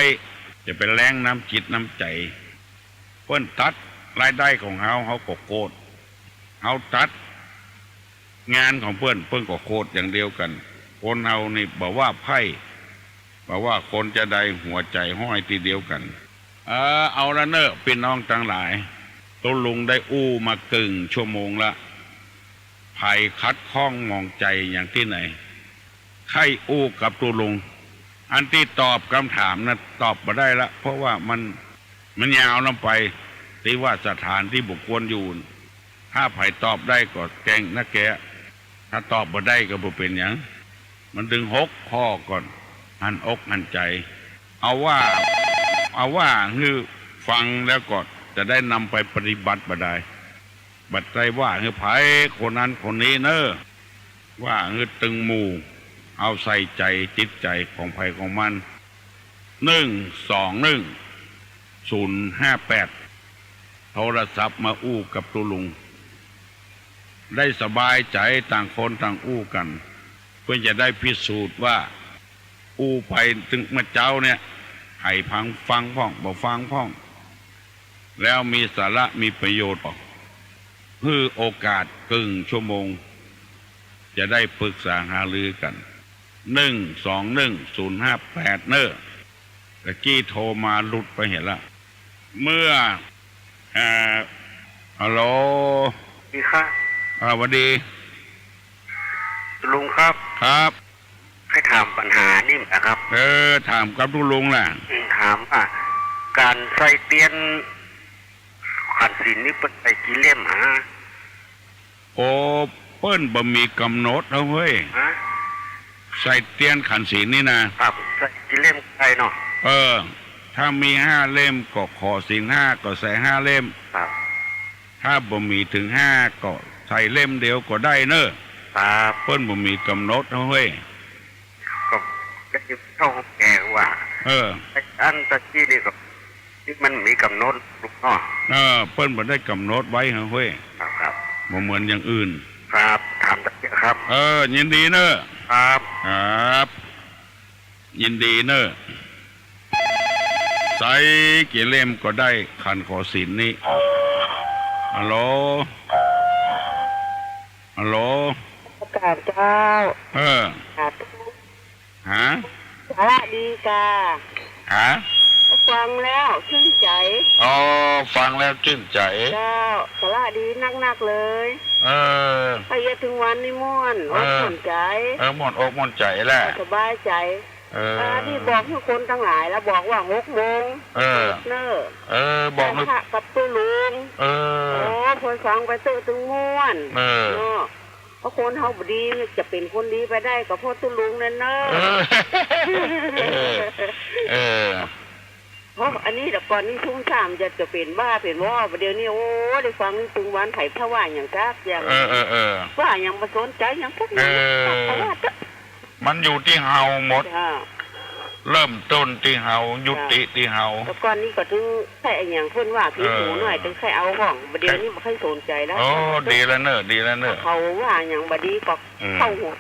จะไปแล้งน้ำจิตน้ำใจ๋ เปิ้นตัดรายได้ของเฮา เฮาก็โกรธ เฮาตัดงานของเปิ้น เปิ้นก็โกรธอย่างเดียวกั๋น คนเฮานี่บ่ว่าใผ บ่ว่าคนจาใด หัวใจ๋ห้อยตี้เดียวกั๋น เออ เอาละเน่อ ปี้น้องตังหลาย ตุ๊ลุงได้อู้มากึ่งชั่วโมงละ ใผขัดข้องหมองใจ๋หยังตี้ไหน ใค่อู้กับตุ๊ลุง อันตี้ตอบกำถามนะ ตอบบ่ได้ละ เพราะว่ามัน มันยาวล้ำไป ตี้ว่าสถานตี้บ่ควรอยู่ ถ้าใผตอบได้ก็เก่งนะแก ถ้าตอบบ่ได้ก็บ่เป๋นหยัง มันตึงหกข้อก่อน หันอกหันใจ๋ เอาว่า เอาว่าหื้อฟังแล้วก็จะได้นำไปปฏิบัติบ่ดาย บ่ได้ว่าหื้อใผคนนั้นคนนี้เน่อ ว่าหื้อตึงหมู่ เอาใส่ใจ๋จิตใจ๋ของใผของมัน หนึ่งสองหนึ่งศูนย์ห้าแปด โทรศัพท์มาอู้กับตุ๊ลุง ได้สบายใจ๋ ต่างคนต่างอู้กั๋น เปื้อจะได้พิสูจน์ว่า อู้ไปตึงเมื่อเจ๊าเนี่ย ใผฟัง ฟังพ่อง บ่ฟังพ่อง แล้วมีสาระมีประโยชน์บ่ หื้อโอกาสกึ่งชั่วโมง จะได้ปรึกษาหารือกั๋น หนึ่งสองหนึ่งศูนย์ห้าแปด เน่อ ตะกี้โทรมาหลุดไปเหียละ เมื่อ เอ่อ ฮัลโหล ดีครับ อ่า หวัดดี ลุงครับ ครับ ใค่ถามปัญหานี่นะครับ เออ ถามกับตุ๊ลุงแหละ อืม ถามว่า ก๋านใส่เตียนขันศีลนี่เปิ้นใส่กี่เล่มฮะ โอ้ เปิ้นบ่มีก๋ำหนดเนาะเฮ้ย ฮะ ใส่เตียนขันศีลนี่นะ ครับ ใส่กี่เล่มก็ได้เนาะ เออ ถ้ามีห้าเล่มก็ขอศีลห้าก็ใส่ห้าเล่ม ครับ ถ้าบ่มีเถิงห้าก็ใส่เล่มเดียวก็ได้เน่อ ครับ เปิ้นบ่มีก๋ำหนดเนาะเฮ้ย ก็ได้ยินเฒ่าแก่ว่า เออ ไอ้อันตะกี้นี่ก็ นี่มันมีก๋ำหนดลุงเนาะ เออ เปิ้นบ่ได้ก๋ำหนดไว้เนาะเฮ้ย ครับ ครับ บ่เหมือนอย่างอื่น ครับ ถามตะกี้ครับ เออ ยินดีเน่อ ครับ ครับ ยินดีเน่อ ใส่กี่เล่มก็ได้ขันขอศีลนี่ ฮัลโหล ฮัลโหล กราบเจ้า เออ สาธุ ฮะ สาระดีก่า ฮะ ฟังแล้วชื่นใจ๋ อ๋อ ฟังแล้วชื่นใจ๋ เจ้า สาระดีนักๆ เลย เออ ไปเยียะเถิงวันนี้ม่วน เออ อกม่วนใจ๋ เออ ม่วนอกม่วนใจ๋แหละ สบายใจ๋ เออ อ่า นี่บอกหื้อคนตังหลายแล้ว บอกว่าหกโมง เออ เน้อ เออ บอก พระกับตุ๊ลุง เออ โอ้ เปิ้นฟังไปเต๊อะตึงม่วน เออ เนาะ เพราะคนเฮาบ่ดี จะเป๋นคนดีไปได้ก็เพราะตุ๊ลุงนั่นเนาะ เออ เออ เออ โอ้ อันนี้แต่ก่อนนี่ซุ่มซ่ามจะ จะเป๋นบ้าเป๋นวอ บ่าเดี๋ยวนี้ โอ้ ได้ฟังนี่ตึงวัน ใผบ่ว่าหยังจักอย่าง เออ เออ เออ ว่าหยังบ่สนใจ๋หยังพวกนี้ เออ เพราะว่า มันอยู่ตี้เฮาหมด จ้า เริ่มต้นตี้เฮา ยุติตี้เฮา แต่ก่อนนี่ก็ตึงใค่อะหยังเปิ้นว่าผิวหมูหน้อย เออ ตึงใค่เอาห้อง บ่าเดี๋ยวนี้บ่ใค่สนใจ๋แล้ว โอ้ ดีแล้วเนาะ ดีแล้วเนาะ เขาว่าหยังบ่ดีก็ อืม เข้าหัว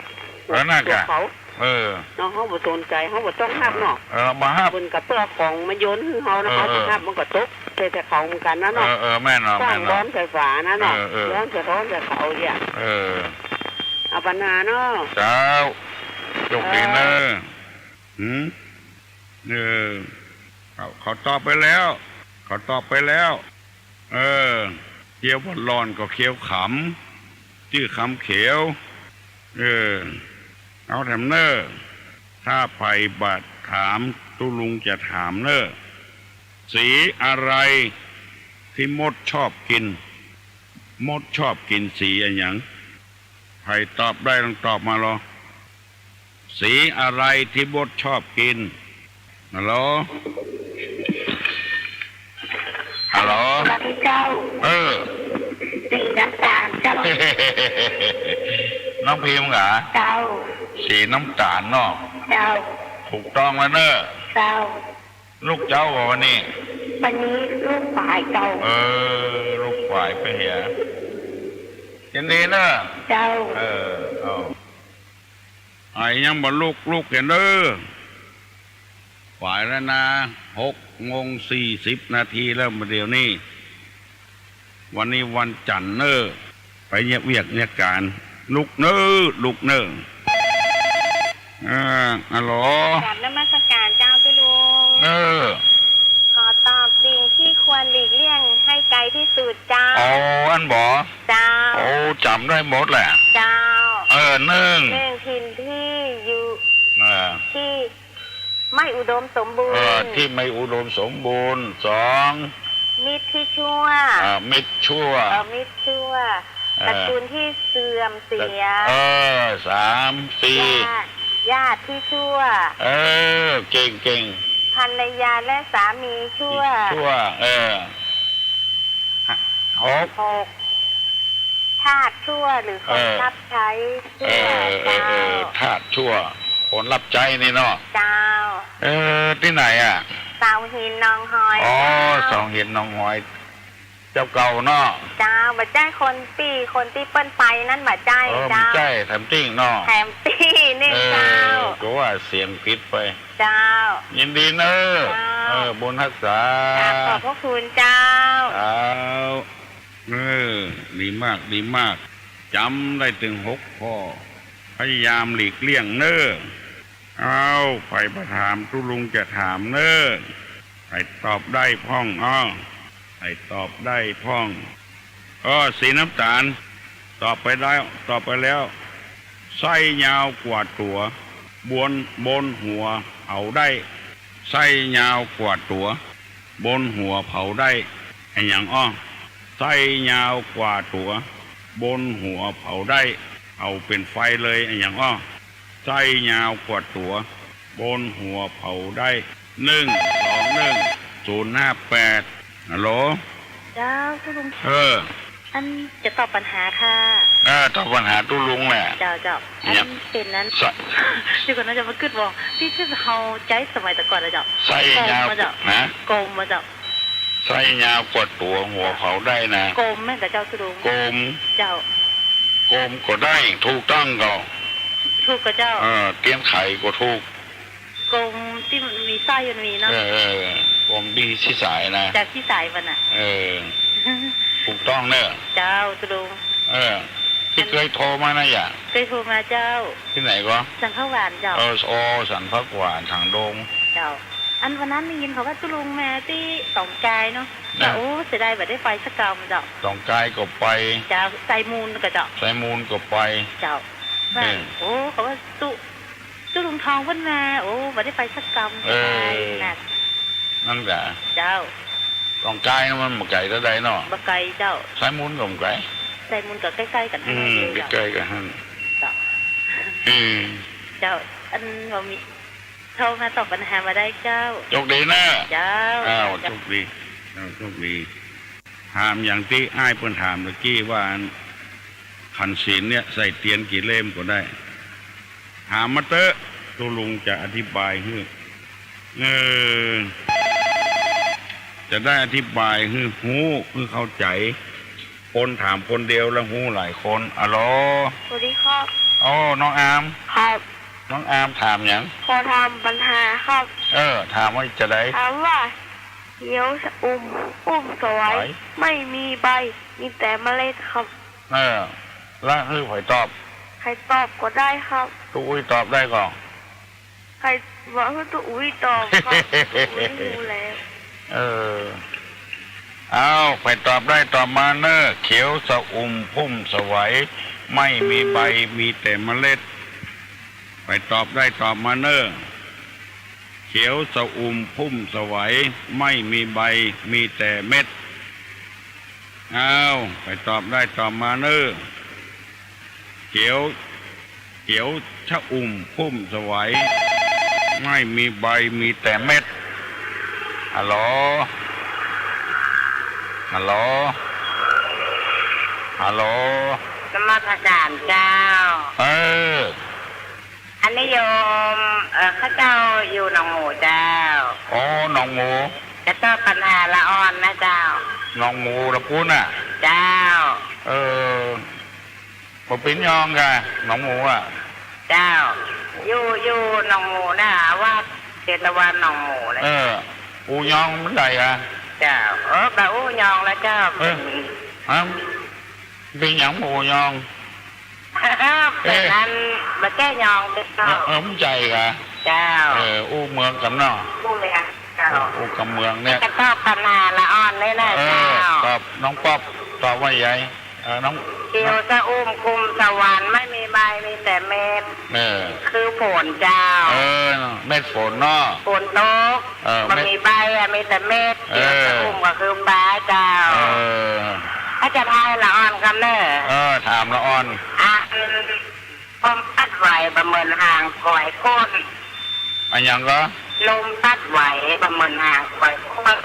แล้วนั่น หัว กะ เขา เออ เนาะ เฮาบ่สนใจ๋ เฮาบ่ต้องฮับเนาะ เออ บ่ฮับ เปิ้นก็เปิ้นเอาของมาโยนหื้อเฮานะ เออ เฮาบ่ฮับ มันก็ตกใส่ ใส่เขาเหมือนกั๋นนะเนาะ เออ เออ แม่นเนาะ สร้าง แม่นเนาะ บ่อนใส่ฝานะเนาะ เออ เออ บ่อนสะท้อนใส่เขาเนี่ย เออ เอาปัญหาเนาะ เจ้า โชคดีเนาะ เออ หืม เออ เขา เขาตอบไปแล้ว เขาตอบไปแล้ว เออ เคี้ยวบ่อนร้อนก็เคี้ยวขำ จื้อคำเขียว เออ เอาแถมเน่อ ถ้าใผบ่ถาม ตุ๊ลุงจะถามเน่อ สีอะไรตี้มดชอบกิ๋น มดชอบกิ๋นสีอะหยัง ใผตอบได้ลองตอบมาลอ สีอะไรตี้มดชอบกิ๋น ฮัลโหล ฮัลโหล สวัสดีเจ้า เออ สีน้ำต๋าลเจ้า น้องพิมพ์เหรอ เจ้า สีน้ำต๋าลเนาะ เจ้า ถูกต้องแล้วเน่อ เจ้า ลูกเจ๊าบ่วันนี้ วันนี้ลูกฝายเจ้า เออ ลูกฝายไปเหีย ยินดีเน่อ เจ้า เออ เอา ไอ้ยังบ่ลุก ลุกเหียเน่อ ฝายแล้วนะ หกโมงสี่สิบนาทีแล้ว บ่าเดี๋ยวนี้ วันนี้วันจั๋นทร์เน่อ ไปเยียะเวียกเยียะก๋าน ลุกเน่อ ลุกเน่อ เออ ฮัลโหล กราบนมัสก๋านเจ้าตุ๊ลุง เออ ขอตอบสิ่งที่ควรหลีกเลี่ยงให้ไกลที่สุดเจ้า อ๋อ อั้นบ่ เจ้า โอ้ จ๋ำได้หมดแหละ เจ้า เออ นึ่ง นึ่ง ถิ่นที่อยู่ เออ ที่ ไม่อุดมสมบูรณ์ เออ ตี้ไม่อุดมสมบูรณ์ สอง มิตรตี้ชั่ว อ่า มิตรชั่ว เออ มิตรชั่ว เออ ตระกูลตี้เสื่อมเสีย เออ สาม สี่ ญาติ ญาติตี้ชั่ว เออ เก่ง เก่ง ภรรยาและสามีชั่ว ชั่ว เออ หก หก ทาสชั่วหรือคน เออ รับใช้ชั่ว เออ เออ เจ้า เออ ทาสชั่ว คนรับใจ๊นี่เนาะ เจ้า เออ ตี้ไหนอะ เสาหินหนองหอย อ๋อ เจ้า เสาหินหนองหอย เจ้าเก่าเนาะ เจ้า บ่ใจ้คนปี้ คนตี้เปิ้นไปนั้นบ่ใจ้ เออ เจ้า บ่ใจ้ แถมตี้เนาะ แถมตี้นี่ เออ เจ้า ก็ว่าเสียงผิดไป เจ้า ยินดีเน่อ เจ้า เออ บุญฮักษา กราบขอบพระคุณเจ้า เจ้า เออ ดีมาก ดีมาก จ๋ำได้ตึงหกข้อ พยายามหลีกเลี่ยงเน่อ เอ้า ใผบ่ถามตุ๊ลุงจะถามเน่อ ใผตอบได้พ่อง อ้อ ใผตอบได้พ่อง อ้อ สีน้ำต๋าล ตอบไปแล้ว ตอบไปแล้ว ไส้ยาวกว่าตั๋ว บน บนหัวเผาได้ ไส้ยาวกว่าตั๋ว บนหัวเผาได้ อะหยังอ้อ ไส้ยาวกว่าตั๋ว บนหัวเผาได้ เผาเป๋นไฟเลย อะหยังอ้อ ไส้ยาวกว่าตั๋ว บนหัวเผาได้ หนึ่งสองหนึ่งศูนย์ห้าแปด ฮัลโหล เจ้า ตุ๊ลุง เออ อันจะตอบปัญหาค่ะ เออ ตอบปัญหาตุ๊ลุงแหละ เจ้า เจ้า อันเป๋นนั้น เดี๋ยวก่อนนะ จะมากึ๊ดว่า ตี้ ตี้เฮาใจ๊สมัยแต่ก่อนนะเจ้า ไส้ยาว กลมอะเจ้า ฮะ กลมอะเจ้า ไส้ยาวกว่าตั๋ว หัวเผาได้นะ กลมแม่นก่อเจ้าตุ๊ลุง กลม เจ้า กลมก็ได้ ถูกต้องก่อ ถูกก่อเจ้า เออ เตียนไขก็ถูก กลมตี้มันมีไส้มันมีเนาะ เออ เออ กลมตี้ขี้สายนะ เจ้า ขี้สายมันอะ เออ ถูกต้องเน่อ เจ้าตุ๊ลุง เออ เส เกยโทรมานะ ยะ เกยโทรมาเจ้า ตี้ไหนก็ สันผักหวานเจ้า เออ โอ้ สันผักหวาน ถางดง เจ้า อันวันนั้นได้ยินเขาว่าตุ๊ลุงมาตี้ต๋องกายเนาะ นะ โอ้ เสียดายบ่ได้ไปสักกำเจ้า ต๋องกายก็ไป เจ้า ไซมูลก็เจ้า ไซมูลก็ไป เจ้า ว่า เออ โอ้ เขาว่าตุ๊ ตุ๊ลุงทองเปิ้นมา โอ้ บ่ได้ไปสักกำ เออ เสียดายนัก นั่นกะ เจ้า ต๋องกายมันบ่ไก๋เต้าใดเนาะ บ่ไก๋เจ้า ไซมูลก็บ่ไก๋ ไซมูลก็ใก้ๆ กั๋น อืม หั้นเดียวเจ้า ใก้ๆ กั๋นหั้น เจ้า อืม เจ้า อันบ่มี โทรมาตอบปัญหาบ่ได้เจ้า โจคดีนะ เจ้า อ้าว เจ้า โจคดี อ้าว โจคดี ถามอย่างตี้อ้ายเปิ้นถามตะกี้ว่า อันขันศีลเนี่ยใส่เตียนกี่เล่มก็ได้ ถามมาเต๊อะ ตุ๊ลุงจะอธิบายหื้อ เออ จะได้อธิบายหื้อฮู้ หื้อเข้าใจ๋ คนถามคนเดียวแล้วฮู้หลายคน อะโหล สวัสดีครับ โอ้ น้องอาม ครับ น้องอามถามหยัง ขอถามปัญหาครับ เออ ถามว่าจะใด ถามว่า เขียวชอุ่มพุ่มสวัย สวัย ไม่มีใบ มีแต่เมล็ดครับ เออ แล้วหื้อใผตอบ ใผตอบก็ได้ครับ ตุ๊อุ้ยตอบได้ก่อ ใผว่าหื้อตุ๊อุ้ยตอบครับ ตุ๊อุ้ยฮู้แล้ว เออ อ้าว ใผตอบได้ตอบมาเน่อ เขียวชอุ่มพุ่มสวัย ไม่มีใบ มีแต่เมล็ด ใผตอบได้ตอบมาเน่อ เขียวชอุ่มพุ่มสวัย ไม่มีใบ มีแต่เม็ด อ้าว ใผตอบได้ตอบมาเน่อ เขียว เขียวชอุ่มพุ่มสวัย ไม่มีใบ มีแต่เม็ด ฮัลโหล ฮัลโหล ฮัลโหล นมัสการเจ้า เออ อันนี้โยม เอ่อ ข้าเจ้าอยู่หนองหมูเจ้า อ๋อ หนองหมู จะตอบปัญหาละอ่อนนะเจ้า หนองหมูละปู๊นน่ะ เจ้า เออ บ่เป๋นหยังก่ะ หนองหมูอะ เจ้า อยู่ อยู่หนองหมูน่ะ วัดเชตวันหนองหมูนะ เออ อู่ยองมันใดอะ เจ้า เออ บ่อู้ยองละเจ้า เออ ฮะ เป๋นหยังบ่อู้ยอง เป๋นอันบ่แก้ยองเจ้า เออ เออ มันใจ๋ก่ะ เจ้า เออ อู้เมืองก่ำเนาะ อู้เมืองเจ้า อู้ก่ำเมืองเนี่ย จะตอบปัญหาละอ่อนนี่นะ เออ เจ้า ตอบ น้องป๊อป ตอบว่าใด เออ น้อง เขียวชอุ่มพุ่มสวัย ไม่มีใบ มีแต่เม็ด เออ คือฝนเจ้า เออ เม็ดฝนเนาะ ฝนตก เออ บ่มีใบอะ มีแต่เม็ด เออ เขียวชอุ่มก็คือฟ้าเจ้า เออ ถ้าจะทายละอ่อนกำเน่อ เออ ถามละอ่อน อัน ลมพัดไหวบ่เหมือนหางควายข้น อะหยังก่อ ลมพัดไหวบ่เหมือนหางควายข้น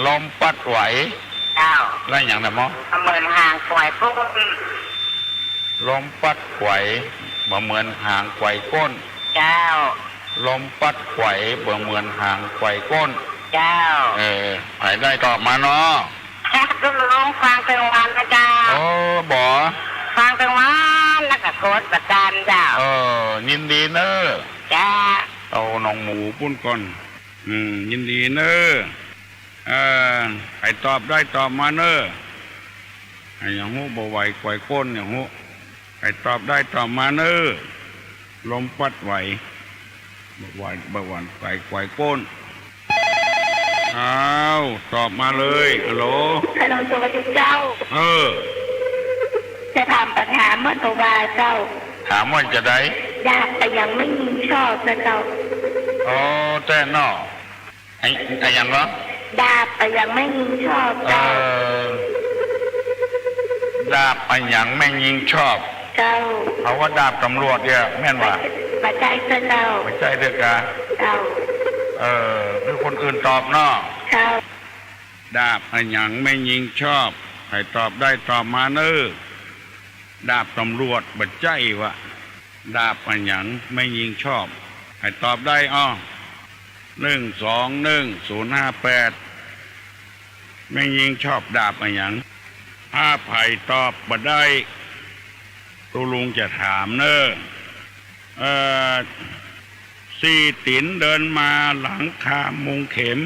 ลมพัดไหว เจ้า แล้วหยังน่ะหมอ บ่เหมือนหางควายข้น ลมพัดไหวบ่เหมือนหางควายข้น เจ้า ลมพัดไหวบ่เหมือนหางควายข้น เจ้า เออ ใผได้ตอบมาเนาะ ตุ๊ลุงฟังตึงวันนะเจ้า โอ้ บ่ ฟังตึงวันแล้วก็กดประจานเจ้า เออ ยินดีเน่อ เจ้า เอาหนองหมูปู๊นก่อน อืม ยินดีเน่อ เออ ใผตอบได้ตอบมาเน่อ อะหยังฮู้ บ่ไหวควายข้น หยังฮู้ ใผตอบได้ตอบมาเน่อ ลมพัดไหว บ่ไหว บ่หวั่นไหวควายข้น อ้าว ตอบมาเลย ฮัลโหล ฮัลโหล สวัสดีเจ้า เออ จะถามปัญหาเมื่อตะวาเจ้า ถามว่าจะใด ดาบอะหยังแม่ญิงชอบนะเจ้า อ๋อ แต๊เนาะ ไอ้ ไอ้หยังก่อ ดาบอะหยังแม่ญิงชอบ เอ เจ้า อ ดาบอะหยังแม่ญิงชอบ เจ้า เขาว่าดาบตำรวจเนี่ย แม่นบ่ บ่ใจ้เจ้า บ่ใจ้เตื้อก่า เจ้า เออ หื้อคนอื่นตอบเนาะ เจ้า ดาบอะหยังแม่ญิงชอบ ใผตอบได้ตอบมาเน่อ ดาบตำรวจบ่ใจ้วะ ดาบอะหยังแม่ญิงชอบ ใผตอบได้อ้อ หนึ่งสองหนึ่งศูนย์ห้าแปด แม่ญิงชอบดาบอะหยัง ถ้าใผตอบบ่ได้ ตุ๊ลุงจะถามเน่อ เอ่อ สี่ตี๋นเดินมาหลังคามุงเข็ม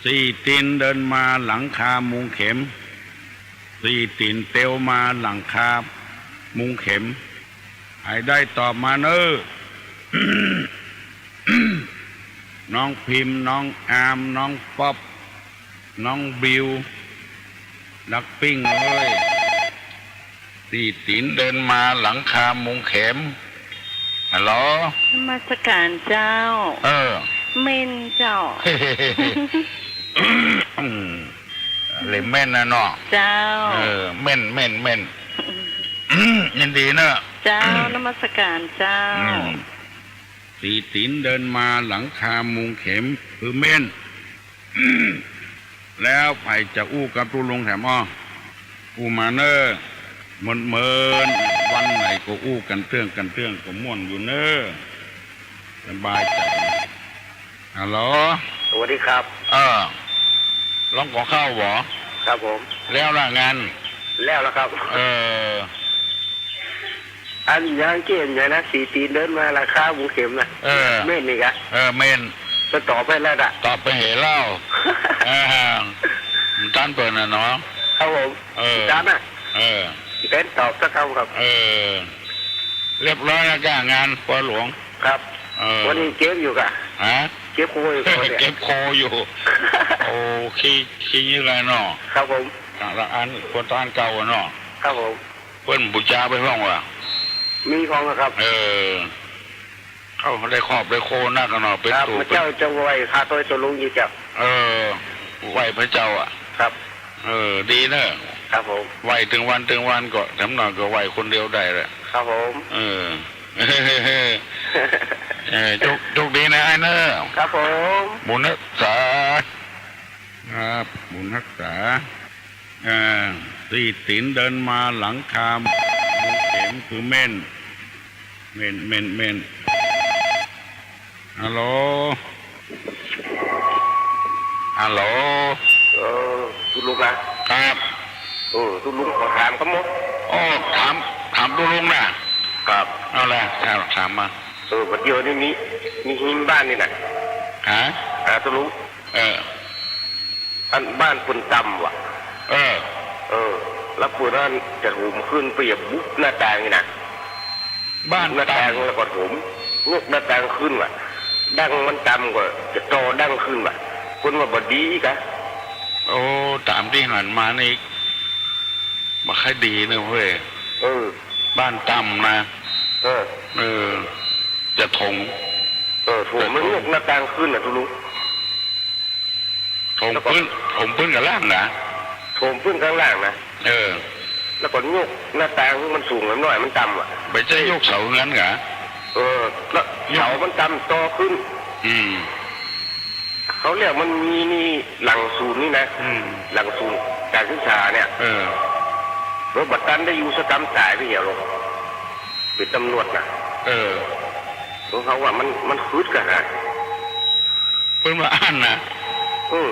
สี่ตี๋นเดินมาหลังคามุงเข็ม สี่ตี๋นเตียวมาหลังคามุงเข็ม ใผได้ตอบมาเน่อ น้องพิมพ์ น้องอาม น้องป๊อป น้องบิว ดักปิ้งเอ้ย สี่ตี๋นเดินมาหลังคามุงเข็ม ฮัลโหล นมัสการเจ้า เออ เม่นเจ้า อืม เลยเม่นนะเนาะ เจ้า เออ เม่น เม่น เม่น ยินดีเนอะ เจ้า นมัสการเจ้า อืม สี่ตี๋นเดินมาหลังคามุงเข็ม คือเม่น แล้วใผจะอู้กับตุ๊ลุงแถมอ้อ อู้มาเน่อ เมินๆ วันไหนก็อู้กั๋นเตื้องกั๋นเตื้องก็ม่วนอยู่เน่อ สบายใจ๋ ฮัลโหล สวัสดีครับ เออ ร้องก๋องข้าวบ่ ครับผม แล้วละงาน แล้วละครับ เออ อันยังเก่งอยู่นะ สี่ตี๋นเดินมาหลังคามุงเข็มนะ เออ เม่นนี่กะ เออ เม่น ก็ตอบไปแล้วนะ ตอบไปเหยแล้ว เออ มันตันเปิ้นน่ะเนาะ ครับผม เออ ตันน่ะ เออ เต้นตอบสักคำครับ เออ เรียบร้อยแล้วก้างานปอหลวง ครับ เออ วันนี้เก็บอยู่กะ ฮะ เก็บโคอยู่กะวันนี้ เก็บโคอยู่ โอ้ ขี้ ขี้เหงื้อไรเนาะ ครับผม ต่างละอัน คนต้านเก่าอะเนาะ ครับผม เปิ้นบูชาไปพ่องวะ มีพ่องครับ เออ เอ้า ได้ครอบได้โคนักอะเนาะ เป๋น ครับ ตู้ มาเจ้าจะไหว้ข้าต้อยตุ๊ลุงอยู่เจ้า เออ ไหว้พระเจ้าอะ ครับ เออ ดีเนอะ ครับผม ไหว้ตึงวันตึงวันก็ แถมหน่อยก็ไหว้คนเดียวได้แหละ ครับผม เออ เออ โชค โชคดีนะอ้ายเนอะ ครับผม บุญฮักษา ครับ บุญฮักษา อ่า สี่ตี๋นเดินมาหลังคามุงเข็มคือเม่น เม่น เม่น เม่น ฮัลโหล ฮัลโหล เออ ตุ๊ลุงนะ ครับ เออ ตุ๊ลุงขอถามครับหมอ โอ้ ถาม ถามตุ๊ลุงนะ ครับ เอาละ ถาม ถามมา เออ วันเดียวนี่มี มีหิมบ้านนี่นะ ฮะ อ่า ตุ๊ลุง เออ อันบ้านเปิ้นต่ำว่ะ เออ เออ แล้วเปิ้นอันจะโถมขึ้นไปอย่าบุบหน้าต่างนี่นะ บ้านต่ำ บุบหน้าต่างแล้วก็โถม ยกหน้าต่างขึ้นว่ะ ดั้งมันต่ำก็จะต่อดั้งขึ้นว่ะ เปิ้นว่าบ่ดีกะ โอ้ ต๋ามตี้หันมานี่ บ่ค่อยดีเนอะเว้ย เออ บ้านต่ำนะ เออ เออ จะโถม เออ โถม จะโถม มันยกหน้าต่างขึ้นน่ะตุ๊ลุง โถมปื๊น โถมปื๊นก้างล่างนะ โถมปื๊นก้างล่างนะ เออ แล้วก็ยกหน้าต่างมันสูงหน่อย มันต่ำอะ บ่ใจ้ยกเสาเฮือนกะ เออ แล้ว ยก เสามันต่ำต่อขึ้น อืม เขาเรียกมันมีนี่หลังศูนย์นี่นะ อืม หลังศูนย์ก๋านศึกษาเนี่ย เออ เออ บ่ตันได้อยู่สักกำต๋ายไปเหียหรอก เป๋นต๋ำรวจน่ะ เออ เพราะเขาว่ามัน มันคืดกะหา เปิ้นว่าอั้นนะ อืม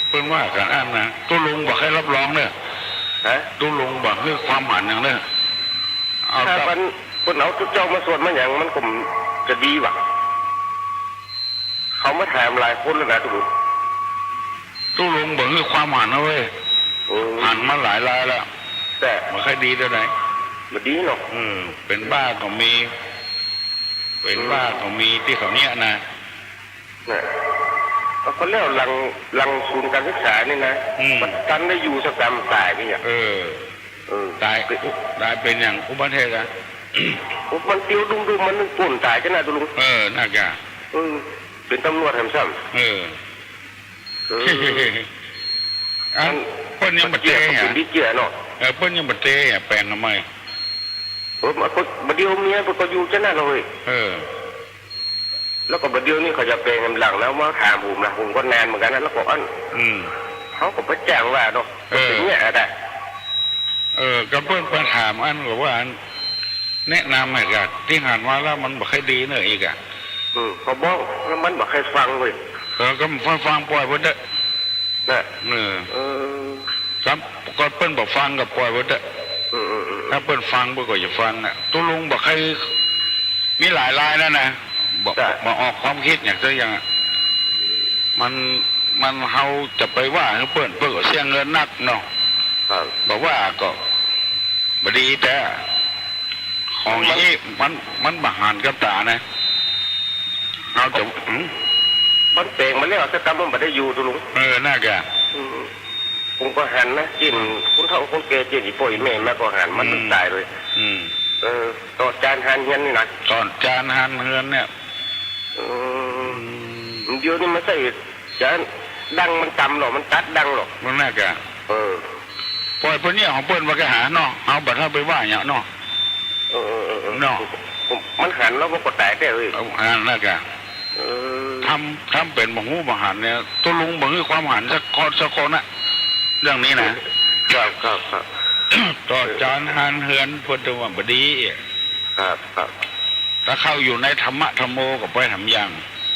เปิ้นว่ากั๋นอั้นนะ ตุ๊ลุงบ่ใค่รับรองเน่อ ฮะ ตุ๊ลุงบ่หื้อความหันหยังเน่อ เอา ถ้า ถ้า เปิ้น เปิ้นเอาตุ๊เจ้ามาสวดมาหยัง มันก็จะดีว่ะ เขามาถามหลายคนแล้วนะตุ๊ลุง ตุ๊ลุงบ่หื้อความหันนะเว้ย อืม หันมาหลายรายแล้ว แต่ บ่ใค่ดีเต้าใด บ่ดีเนาะ อืม เป๋นบ้าก็มี เป๋นบ้าก็มีตี้เขาเนี้ยนะ น่ะ เอาก็แล้วหลัง หลังศูนย์ก๋านศึกษานี่นะ อืม บ่ตันได้อยู่สักกำต๋ายไปเหีย เออ เออ ต๋าย ต๋ายเป๋นหยัง อุบัติเหตุอะ โอ้ มันเตียวดุ้มๆ มันนึ่งป่นต๋ายจ้ะนะตุ๊ลุง เออ น่ากะ เออ เป๋นต๋ำรวจแถมซ้ำ เออ เออ อัน อัน เปิ้นยังบ่เตะ เปิ้นเป๋นตี้เจื้อเนาะ เออ เปิ้นยังบ่เตะอะ แป๋งทำไม เออ บ่า บ่าเดี่ยวเมียเปิ้นก็อยู่จ้ะนะเว้ย เออ แล้วก็บ่าเดี่ยวนี้เขาจะแป๋งกำลังแล้วมาถามผมนะ ผมก็นานเหมือนกั๋นนะ แล้วก็อัน อืม เขาก็บ่จ้างว่าเนาะ เออ เป๋นเนี้ยอะได้ เออ ก็เปิ้นไปถามอันก็ว่าอัน แนะนำให้กะ ตี้หันมาแล้วมันบ่ใค่ดีเน่ออีกอะ อืม เขาบอกแล้วมันบ่ใค่ฟังเว้ย เออ ก็บ่ฟัง ฟังป่อยเปิ้นเต๊อะ น่ะ เออ เออ ซ้ำก็เปิ้นบ่ฟังก็ป่อยเปิ้นเต๊อะ อืม อืม อืม ถ้าเปิ้นฟังเปิ้นก็จะฟังอะ ตุ๊ลุงบ่ใค่มีหลายรายแล้วนะ บ่ จ้ะ บ่ออกความคิดหยังสักอย่างอะ มัน มันเฮาจะไปว่าหื้อเปิ้น เปิ้นก็เสียเงินนักเนาะ ครับ บ่าว่าก็บ่ดีแต๊ ของอย่างนี้มัน มันบ่หันกับต๋านะ เฮาจะ หืม มันแป๋งมาแล้ว แต่กำมันบ่ได้อยู่ ตุ๊ลุง เออ นั่นกะ อืม ผมก็หันนะ เจ้น อืม คนเฒ่าคนแก่ เจ้นอี่ป้ออี่แม่มาก็หัน มัน อืม ต๋ายเลย อืม เออ ต่อจานหันเฮือนนี่นะ ต่อจานหันเฮือนเนี่ย อืม อืม เดี๋ยวนี้มันใส่ จะดังมันต่ำหรอก มันตัดดังหรอก มันน่ากะ เออ ปล่อยเปิ้นเนี่ยของเปิ้นว่าแกหาเนาะ เฮาบ่ต้องไปว่าหยังเนาะ เออ เออ เออ เออ เนาะ ผม มันหันแล้วมันก็ต๋ายแต๊เอ้ย เอา หันน่ากะ เออ ทำ ทำเป๋นบ่ฮู้บ่หันเนี่ย ตุ๊ลุงบ่มีความหันสักคน สักคนน่ะ เรื่องนี้นะ ครับ ครับ ครับ ต่อจานหันเฮือนเปิ้นถือว่าบ่ดี ครับ ครับ ถ้าเข้าอยู่ในธรรมะธรรมโมก็ไปทำอย่าง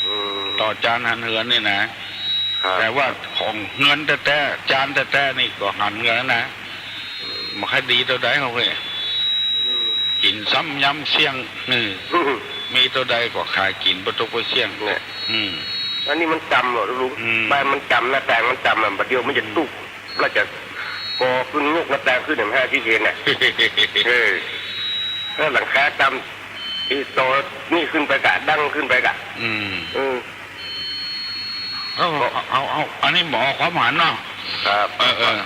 อืม ต่อจานหันเฮือนนี่นะ ครับ แต่ว่าของเฮือนแต๊ๆ จานแต๊ๆ นี่ก็หันเฮือนนะ อืม บ่ค่อยดีเต้าใดเฮาเฮ้ย อืม กิ๋นซ้ำย้ำเสี้ยง อืม อืม มีเต้าใดก็ขายกิ๋นบ่ตกไปเสี้ยง เนี่ย อืม อันนี้มันต่ำหรอกลุง อืม บ้านมันต่ำ หน้าต่างมันต่ำอะ บ่าเดี่ยวมันจะตุ๊บ แล้วจะก่อขึ้น ยกหน้าต่างขึ้น เห็นห้าที่เห็นน่ะ เออ ถ้าหลังคาต่ำ ไอ้ต่อนี่ขึ้นไปกะ ดังขึ้นไปกะ อืม เออ เอา เอา เอา เอา อันนี้บ่อความหันเนาะ ครับ เออ เออ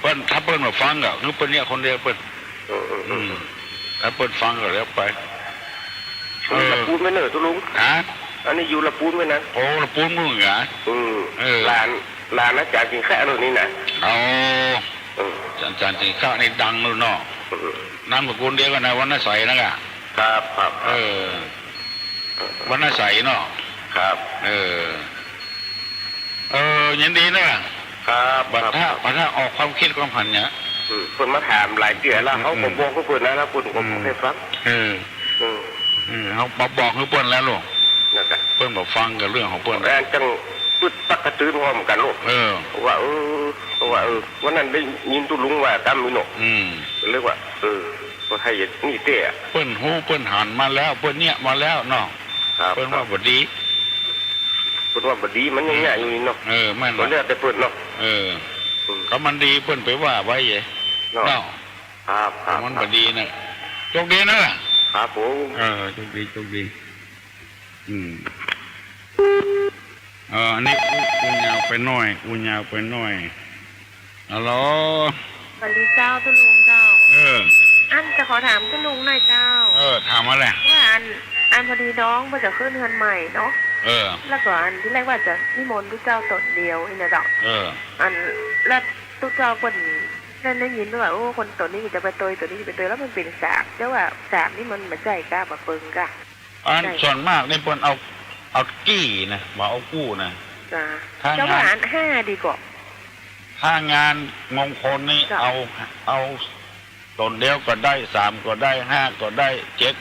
เปิ้น ถ้าเปิ้นบ่ฟังก็คือเปิ้นเนี่ยคนเดียวเปิ้น เออ เออ เออ อืม ถ้าเปิ้นฟังก็แล้วไป เออ ละปูนไปเน่อตุ๊ลุง ฮะ อันนี้อยู่ละปูนไปนะ โอ้ ละปูนมึงเหรอ อืม เออ หลาน หลานอาจ๋ารย์สิงค้าโลกนี้นะ เอา เออ อาจ๋ารย์สิงค้านี่ดังแล้วเนาะ เออ นามสกุลเดียวกันนะ วรรณไสยนั่นแหละ ครับ ครับ เออ วรรณไสยเนาะ ครับ เออ เออ ยินดีนะ ครับ บ่าถ้า ครับ บ่าถ้าออกความคิดความหันเนี่ย อืม เปิ้นมาถามหลายเตื้อแล้ว อืม เฮาก็บอกกับเปิ้นนะ แล้วเปิ้นก็บอกหื้อฟัง เออ อืม เออ เฮาบอกหื้อเปิ้นแล้วลูก นั่นแหละ เปิ้นบ่ฟังก็เรื่องของเปิ้น อันจังปึดปั๊กกระตื้นพร้อมกั๋นลูก เออ ว่า เออ ว่า เออ วันนั้นได้ยินตุ๊ลุงว่าต๋ามนี้เนาะ อืม ก็เลยว่า เออ ก็ใค่นี่แต๊ เปิ้นฮู้เปิ้นหันมาแล้ว เปิ้นเนี่ยมาแล้วเนาะ ครับ เปิ้นว่าบ่ดี เปิ้นว่าบ่ดี มันยังเยียะอยู่นี่เนาะ เออ แม่น ก็แล้วแต่เปิ้นเนาะ เออ อืม ก็มันดีเปิ้นไปว่าไว้เย เนาะ เนาะ ครับ ครับ มันบ่ดีนะ โชคดีนะ ครับผม เออ โชคดี โชคดี อืม เออ อันนี้อู้ อู้ยาวไปหน้อย อู้ยาวไปหน้อย ฮัลโหล สวัสดีเจ้า ตุ๊ลุงเจ้า เออ อันจะขอถามตุ๊ลุงหน่อยเจ้า เออ ถามมาแหละ ว่าอัน อันพอดีน้องว่าจะขึ้นเฮือนใหม่เนาะ เออ แล้วก็อันตี้แรกว่าจะนิมนต์ตุ๊เจ้าต๋นเดียวนี่นะเจ้า เออ อัน แล้วตุ๊เจ้าเปิ้นได้ ได้ยินว่า โอ้ คนต๋นนี้จะไปเตย ต๋นนี้จะไปเตย แล้วมันเป๋นสาม แต่ว่าสามนี่มันบ่ใจ้ก้า บ่เปิงก้า อัน ใจ้ ส่วนมากนี่เปิ้นเอา เอากี้นะ บ่เอากู้นะ จ้ะ ถ้า เจ้าว่า งาน อันห้าดีกว่า ถ้างานมงคลนี่ เจ้า เอา เอาต๋นเดียวก็ได้ สามก็ได้ ห้าก็ได้ เจ็ด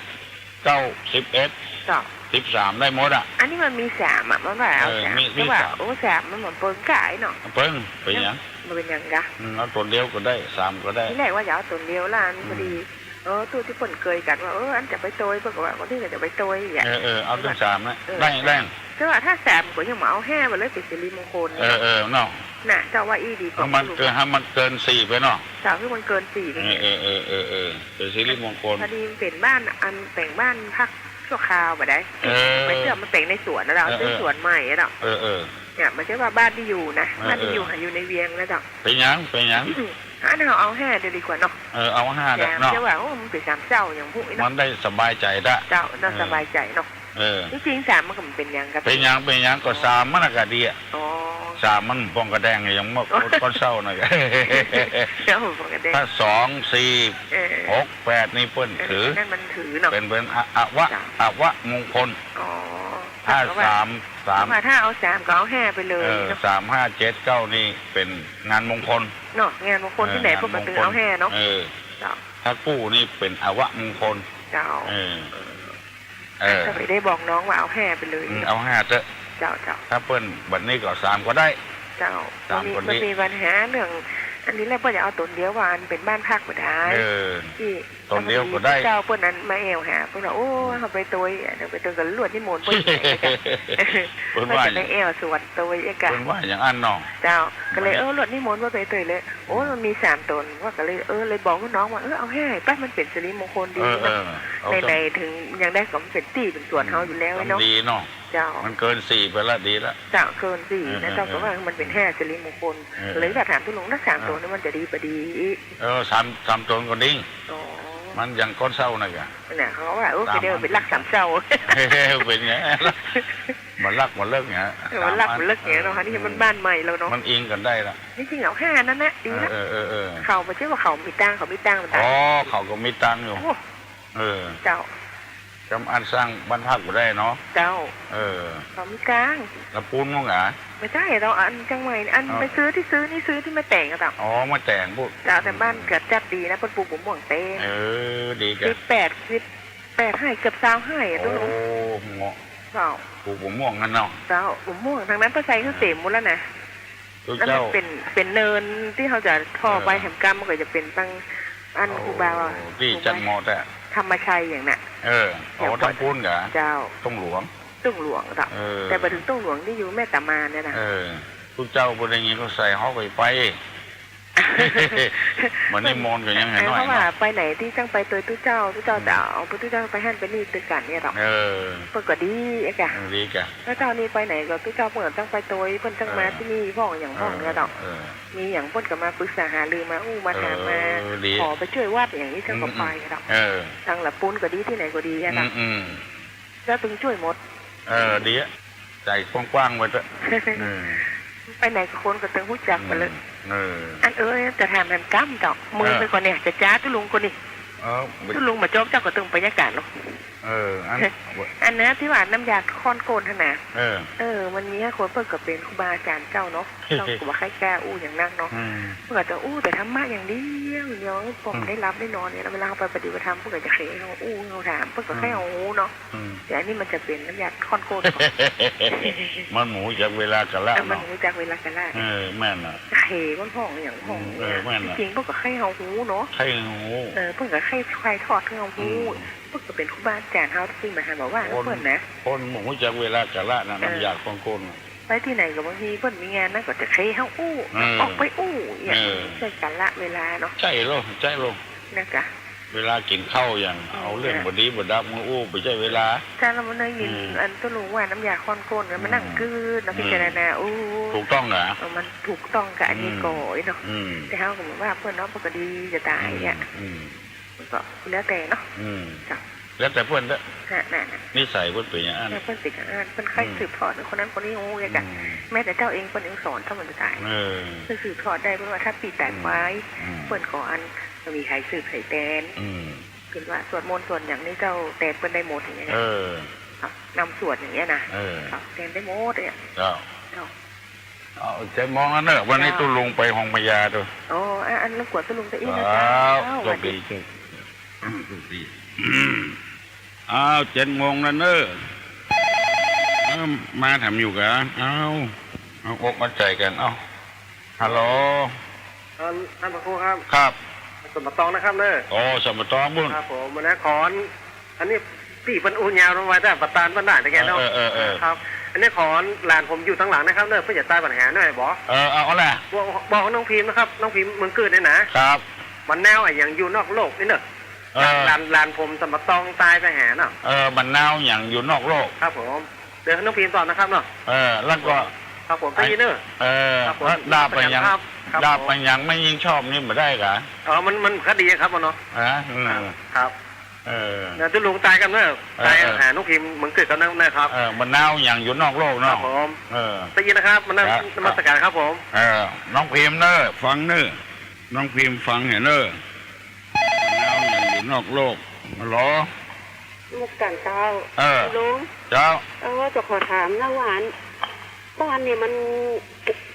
เก้า สิบเอ็ด เจ้า สิบสาม ได้หมดอะ อันนี้มันมีสามอะ มันว่าเอา เออ สาม มี มี แต่ว่า สาม โอ้ สามมันบ่เปิงก้าเนาะ เปิง เป๋นหยัง บ่เป๋นหยังก้า อืม เอาต๋นเดียวก็ได้ สามก็ได้ ตี้แรกว่าจะเอาต๋นเดียวละ อัน อืม พอดี เออ ตุ๊ตี้เปิ้นเกยกั๋นว่า เออ อันจะไปเตย เปิ้นก็ว่า คนนี้ก็จะไปเตยอ่ะ เออ เออ เอาตึงสามนะ เออ ได้ ได้ แต่ว่าถ้าสามก็ยังบ่เอาห้าไปเลย เป๋นสิริมงคล เออ เออ เนาะ น่ะ เจ้าว่าอี้ดีกว่า ให้มันเกิน ให้มันเกินสี่ไปเนาะ เจ้า คือมันเกินสี่ไป เออ เออ เออ เออ เออ เป๋นสิริมงคล พอดีมันเป๋นบ้าน อันแต่งบ้านพักชั่วคราวบ่ได้ เออ มันเจื้อมันแต่งในสวนนะเจ้า เออ เออ ซึ่งสวนใหม่อะเนาะ เออ เออ เนี่ย มันใจ้ว่าบ้านตี้อยู่นะ เออ บ้านตี้อยู่ เออ หาอยู่ในเวียงนะเจ้า เป๋นหยัง เป๋นหยัง อันนั้นเอาห้าเดียวดีกว่าเนาะ เออ เอาห้าเดียวเนาะ เจ้าว่า โอ้ มันเป๋นสามเศร้าอย่างพวกนี้เนาะ มันได้สบายใจ๋ละ เจ้า น่า เออ สบายใจ๋เนาะ เออ จริงๆ สามมันก็บ่เป๋นหยังครับ เป๋นหยัง เป๋นหยัง ก็สามมันน่ะก็ดีอะ อ๋อ สามมันบ่ปองกระแดง อย่างเมื่อ อ๋อ ก้อนเศร้าน่ะ เจ้าบ่ปองกระแดง ถ้าสอง สี่ เออ หก แปด นี่เปิ้น เออ ถือ อันนั้นมันถือเนาะ เป๋น เป๋นอ อวะ เจ้า อวะมงคล อ๋อ ถ้า แต่ว่า สาม สาม แต่ว่าถ้าเอาสามก็เอาห้าไปเลย เออ เนาะ สาม ห้า เจ็ด เก้า นี่เป๋นงานมงคล เนาะ งานมงคล เออ ตี้ไหน งานมงคล ปกติเอาห้าเนาะ เออ เจ้า ถ้ากู้นี่เป๋นอวะมงคล เจ้า เออ เออ เออ ก็ไปได้บอกน้องว่าเอาห้าไปเลย อืม เอาห้าเต๊อะ เจ้า เจ้า ถ้าเปิ้นบัดนี้ก็สามก็ได้ เจ้า สามคนนี้ มันมี มันมีปัญหาเรื่อง เอ อันนี้แหละเปิ้นจะเอาต๋นเดียวว่าอันเป๋นบ้านพักบ่ได้ เออ อี้ ต๋นเดียวก็ได้ เจ้าเปิ้นนั้นมาแอ่วหา เปิ้นว่า โอ้ อืม เฮาไปตวย เดี๋ยวไปตวยก็ลวดนิมนต์เปิ้น เปิ้นว่า เปิ้นจะไปแอ่วสวนตวยเอกะ เปิ้นว่าอย่างอั้นเนาะ เจ้า ก็เลย เออ ลวดนิมนต์ว่าไปตวยเลย โอ้ อืม มันมีสามต๋น ว่าก็เลย เออ เลยบอกลูกน้องว่า เออ เอาแฮ่ไป มันเป๋นสิริมงคลดี เออ เนาะ เออ เอา ในๆ เถิงอย่างใดก็มันเป๋นตี้เป๋นสวนเฮาอยู่แล้วเนาะ ดีเนาะ เจ้า มันเกินสี่ไปละ ดีละ เจ้า เกินสี่นะ เออ เจ้า เออ ก็ว่ามันเป๋น เออ ห้าสิริมงคล เออ เลยก็ถามตุ๊ลุง แล้วสามต๋นนี่มันจะดีบ่ดี เออ สาม สามต๋นก็ดี อ๋อ มันอย่างก้อนเศร้านั่นกะ เนี่ย เขาว่า โอ้ สาม เดี๋ยวเป๋นรักสามเศร้า เป๋นไง บ่รักบ่เลิกไง เออ บ่รักบ่เลิกไงเนาะ สามอัน อันนี้มัน เออ บ้านใหม่แล้วเนาะ มันอิงกั๋นได้ละ นี่จริงเอาห้านั่นนะ ดีละ เออ เออ เออ เขาบ่ใช่ว่าเขามีตังค์ เขามีตังค์มัน อ๋อ เขาก็มีตังค์อยู่ โอ้ เออ เจ้า จำอันสร้างบ้านพักบ่ได้เนาะ เจ้า เออ เขามีตังค์ แล้วปูนมั่งอ่ะ ไม่ใช่ เฮาอันเจียงใหม่นี่ อัน อ๋อ ไปซื้อตี้ซื้อนี่ ซื้อตี้แม่แตงก็เจ้า อ๋อ แม่แตงปูน เจ้า แต่บ้านก็จัดดีนะ เปิ้นปลูกบ่าม่วงเต็ม เออ ดีกะ สิบแปด สิบแปดไฮ่ เกือบซาวไฮ่อะ โอ้ ตุ๊ลุง เหมาะ เจ้า ปลูกบ่าม่วงกั๋นเนาะ เจ้า บ่าม่วง ตางนั้นเปิ้นใส่คือเต็มหมดแล้วนะ ตุ๊เจ้า อันนั้นเป๋น เป๋นเนินตี้เฮาจะถ่อไป เออ แหมกำมันก็จะเป๋นตังอัน โอ้ ครูบา ตี้จัดเหมาะแต๊ ธรรมชัยอย่างน่ะ เออ อ๋อ เดี๋ยว ตังปูนกะ เจ้า ต้งหลวง ต้งหลวงเจ้า เออ แต่บ่เถิงต้งหลวงตี้อยู่แม่ตะมานเนี่ยนะ เออ ตุ๊เจ้าบ่ได้ยินเขาใส่ เฮาก็ไป บ่านิมนต์ก็ยังหาน้อย เพราะว่า เนาะ ไปไหนตี้จั้งไปตวยตุ๊เจ้า ตุ๊เจ้า อืม จะเอาตุ๊เจ้าไปหั้นไปนี่ตวยกั๋นเนี่ยเจ้า เออ เปิ้นก็ดีอะกะ เออ ดีกะ แล้วเจ้านี่ไปไหนก็ตุ๊เจ้าเปิ้นจั้งไปตวย เปิ้นจั้งมา เออ ตี้นี่พ่องอย่างพ่องเนี่ยเจ้า เออ เออ มีอย่างเปิ้นก็มาปรึกษาหารือ มาอู้มาถาม มา เออ ดี ขอไปจ้วยวัดอย่างนี้ เจ้าก็ไปเจ้า อืม เออ ตังละปูนก็ดี ตี้ไหนก็ดีอะเจ้า อืม อืม เจ้าตึงจ้วยหมด เออ ดีอะ ใจ๋กว้างๆ ไว้เต๊อะ เออ ไปไหนก็คนก็ตึงฮู้จักไปเลย เออ อัน เออ จะถามแหมกำเจ้า เมื่อ เออ ไปก่อนเนี่ย จะจ้าตุ๊ลุงก่อนนี่ เออ ตุ๊ลุงบ่าจบ เจ้าก็ตึงบรรยากาศเนาะ เออ อัน อันนั้นตี้ว่าน้ำยาข้อนก้นหั้นนะ เออ เออ มันมีคนเปิ้นก็เป๋นครูบาอาจ๋ารย์เจ้าเนาะ เจ้าก็บ่ใค่กล้าอู้อย่างนักเนาะ อืม เปิ้นก็จะอู้แต่ธรรมะอย่างเดียว เดียว ปอได้หลับได้นอนเนี่ย แล้วเวลาเฮาไปปฏิบัติธรรม เปิ้นก็จะเขเฮาอู้เฮาถาม เปิ้นก็ใค่เฮาฮู้เนาะ อืม แต่อันนี้มันจะเป๋นน้ำยาข้อนก้น มันบ่ฮู้จักเวลากาละ เออ มัน เนาะ บ่ฮู้จักเวลากาละ เออ แม่นน่ะ เขมันพ่องอย่างพ่อง อืม เออ เนี่ย แม่นน่ะ จริงๆ เปิ้นก็ใค่เฮาฮู้เนาะ ใค่เฮาฮู้ เออ เปิ้นก็ใค่ถ่ายทอดหื้อเฮาฮู้ อืม เปิ้นก็เป๋นครูบาอาจ๋ารย์เฮาตี้มาหามาว่า เปิ้นนะ คนบ่ฮู้จักเวลากาละนะ เออ น้ำยาข้อนก้นน่ะ ไปตี้ไหนก็บางทีเปิ้นมีงานนะ ก็จะเขเฮาอู้ เออ ออกไปอู้อย่าง เออ ใจ้กาละเวลาเนาะ ใจ้โลด ใจ้โลด นะกะ เวลากิ๋นข้าวอย่าง อืม เอาเรื่องบ่ดีบ่ดับมาอู้ บ่ใจ้เวลา จ้า แล้วมันได้ยิน อืม อันตุ๊ลุงว่าน้ำยาข้อนก้นนะ มานั่ง อืม กึ๊ดนะ อืม พิจารณา อู้ ถูกต้องเหรอ เออ มันถูกต้องกะอันนี้ อืม ก่อเนาะ อืม แต่เฮาก็บ่ว่าเปิ้นเนาะ เปิ้นก็ดีจะต๋ายอะ อืม อืม มันก็แล้วแต่เนาะ อืม จ้ะ แล้วแต่เปิ้นเต๊อะ ฮะ น่ะ นิสัยเปิ้นเป๋นอย่างอั้น แต่เปิ้นเป๋นอย่างอั้น เปิ้นใค่ อืม สืบทอดคนนั้นคนนี้ฮู้ไงกะ อืม แม้แต่เจ้าเองเปิ้นยังสอนเจ้ามันจะต๋าย เออ เปิ้นสืบทอดได้ เปิ้นว่าถ้าปี้ต๋าย อืม ควาย อืม เปิ้นก็อัน บ่มีใผสืบใผแตน อืม เปิ้นว่าสวดมนต์สวดอย่างนี้เจ้าแตนเปิ้นได้หมดอย่างเงี้ย เออ ครับ นำสวดอย่างเงี้ยนะ เออ ครับ แตนได้หมดเนี่ย เจ้า เจ้า เอา เจ็ดโมงแล้วเนอะ วันนี้ เจ้า ตุ๊ลุงไปโฮงพญาดู อ๋อ อ่ะ อันรบกวนตุ๊ลุงไปอี้นะ เจ้า เจ้า สวัสดี สวัสดี โชคดี อ้าว เจ็ดโมงแล้วเนอะ เอ้า มาถามอยู่กะ เอ้า เอาอกเอาใจ๋กั๋น เอ้า ฮัลโหล ท่าน ท่านพระครูครับ ครับ สมบัติตองนะครับเนอะ อ๋อ สมบัติตองบุญ ครับผม วันนี้ขอ อันนี้ตี้เปิ้นอู้ยาวลงมาได้ ประตานเปิ้นได้นะแกเนาะ เออ เออ เออ ครับ อันนี้ขอหลานผมอยู่ตังหลังนะครับเนอะ เปิ้นจะตวยปัญหาหน่อยบ่ เออ เอา เอาแหละ บอก บอกน้องพิมพ์นะครับ น้องพิมพ์เมืองเกิดเนี่ยนะ ครับ มันนาวอะหยังอยู่นอกโลกนี่เนอะ เออ หลาน หลาน หลานผมสมบัติตองตวยปัญหาเนาะ เออ มันนาวหยังอยู่นอกโลก ครับผม เดี๋ยวน้องพิมพ์ตอบนะครับเนาะ เออ แล้วก็ ครับผม ได้ยินเนอะ เออ ครับผม แล้วดาบไปหยัง ครับ ครับ ดาบไปหยังแม่ญิงชอบนี่บ่ได้กะ อ๋อ มัน มันคดีครับมันเนาะ ฮะ อืม ครับ เออ เดี๋ยวตุ๊ลุงตวยก่ำเนอะ เออ ตวย เออ หาน้องพิมพ์เมืองเกิดก่ำเนอะ นะครับ เออ มันนาวหยังอยู่นอกโลกเนาะ ครับผม เออ ได้ยินนะครับ มานั่ง ครับ นมัสการครับผม เออ น้องพิมพ์เนอะ ฟังเนอะ น้องพิมพ์ฟังเหียเนอะ มันนาวหยังอยู่นอกโลก ฮัลโหล นมัสการเจ้า เออ ลุง เจ้า เออ จะขอถามนะว่าอัน บ้านนี่มัน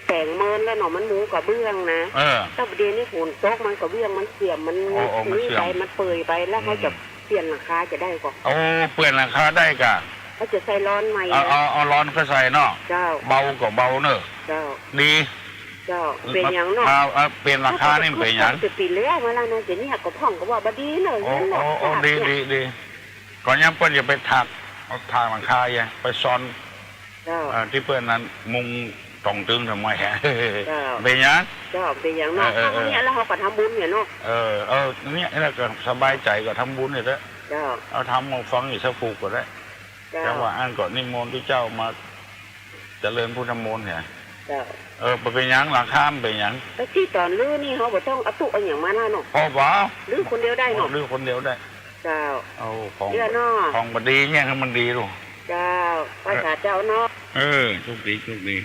แป๋งเมินแล้วเนาะ มันมุงกระเบื้องนะ เออ แล้วเดี๋ยวนี้ฝนตกมันกระเบื้องมันเสื่อม มัน โอ้ โอ้ มันเสื่อม ไป มันเปื่อยไป แล้วเขาจะ อืม เปลี่ยนหลังคาจะได้ก่อ โอ้ เปลี่ยนหลังคาได้ก่อ เขาจะใส่ลอนใหม่ เอา เอา เอาลอนก็ใส่เนาะ เจ้า เบาก็เบาเนอะ เจ้า ดี เจ้า เป๋นหยังเนาะ เอ่อ เอ่อ เป๋นหลังคานี่มันเป๋นหยัง เป๋นปี๋แล้วมาแล้วนะ เดี๋ยวนี้ก็พ่องก็ว่าบ่ดีเนาะ โอ้ เนาะ โอ้ โอ้ ดี ดี ดี ก่อนยังเปิ้นจะไปถาก ถากหลังคาอย่าไปซอน เจ้า เอ่อ ตี้เปิ้นนั้นมุงต่องตึงทำไมฮะ เจ้า เป๋นหยัง เจ้า เป๋นหยังเนาะ เออ เออ เออ เนี่ย แล้วเฮาก็ทำบุญเนี่ยเนาะ เออ เออ เนี่ย แล้วก็สบายใจ๋ก็ทำบุญเนี่ยแหละ เจ้า เอาธรรมมาฟังอีกสักผูกก็ได้ เจ้า จังหวะอั้นก็นิมนต์พระเจ้ามาเจริญพุทธมนต์เนี่ย เจ้า เออ บ่เป๋นหยัง หลังคาบ่เป๋นหยัง แล้วตี้ต๋อนรื้อนี่เฮาบ่ต้องเอาตุ๊เอาหยังมาแล้วเนาะ บ่ บ่ รื้อคนเดียวได้เนาะ รื้อคนเดียวได้ เจ้า เอาของ เดี๋ยวเนาะ ของบ่ดีเนี่ยให้มันดีลูก เจ้า ไปหาเจ้าเนาะ เออ โชคดี โชคดี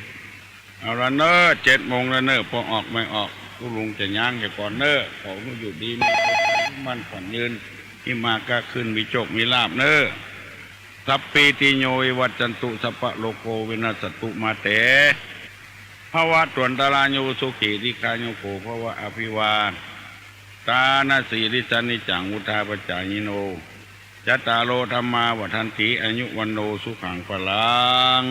เอาละเน่อ เจ็ดโมงแล้วเน่อ ปอออกไม่ออก ตุ๊ลุงจะย้างแก่ก่อนเน่อ ขอหื้ออยู่ดีมีสุข มั่นขวัญยืน มีมาก้าขึ้น มีโจค มีลาภเน่อ สัพพีติโยวิวัจจันตุ สัพพะโรโควินัสสตุ มาเต ภวัตวันตรายุ สุขี ทีฆายุโข ภวะ อภิวาทานะสีลิสสะ นิจจัง วุฑฒาปจายิโน จัตตาโร ธัมมา วัฑฒันติ อายุ วัณโณ สุขัง พลัง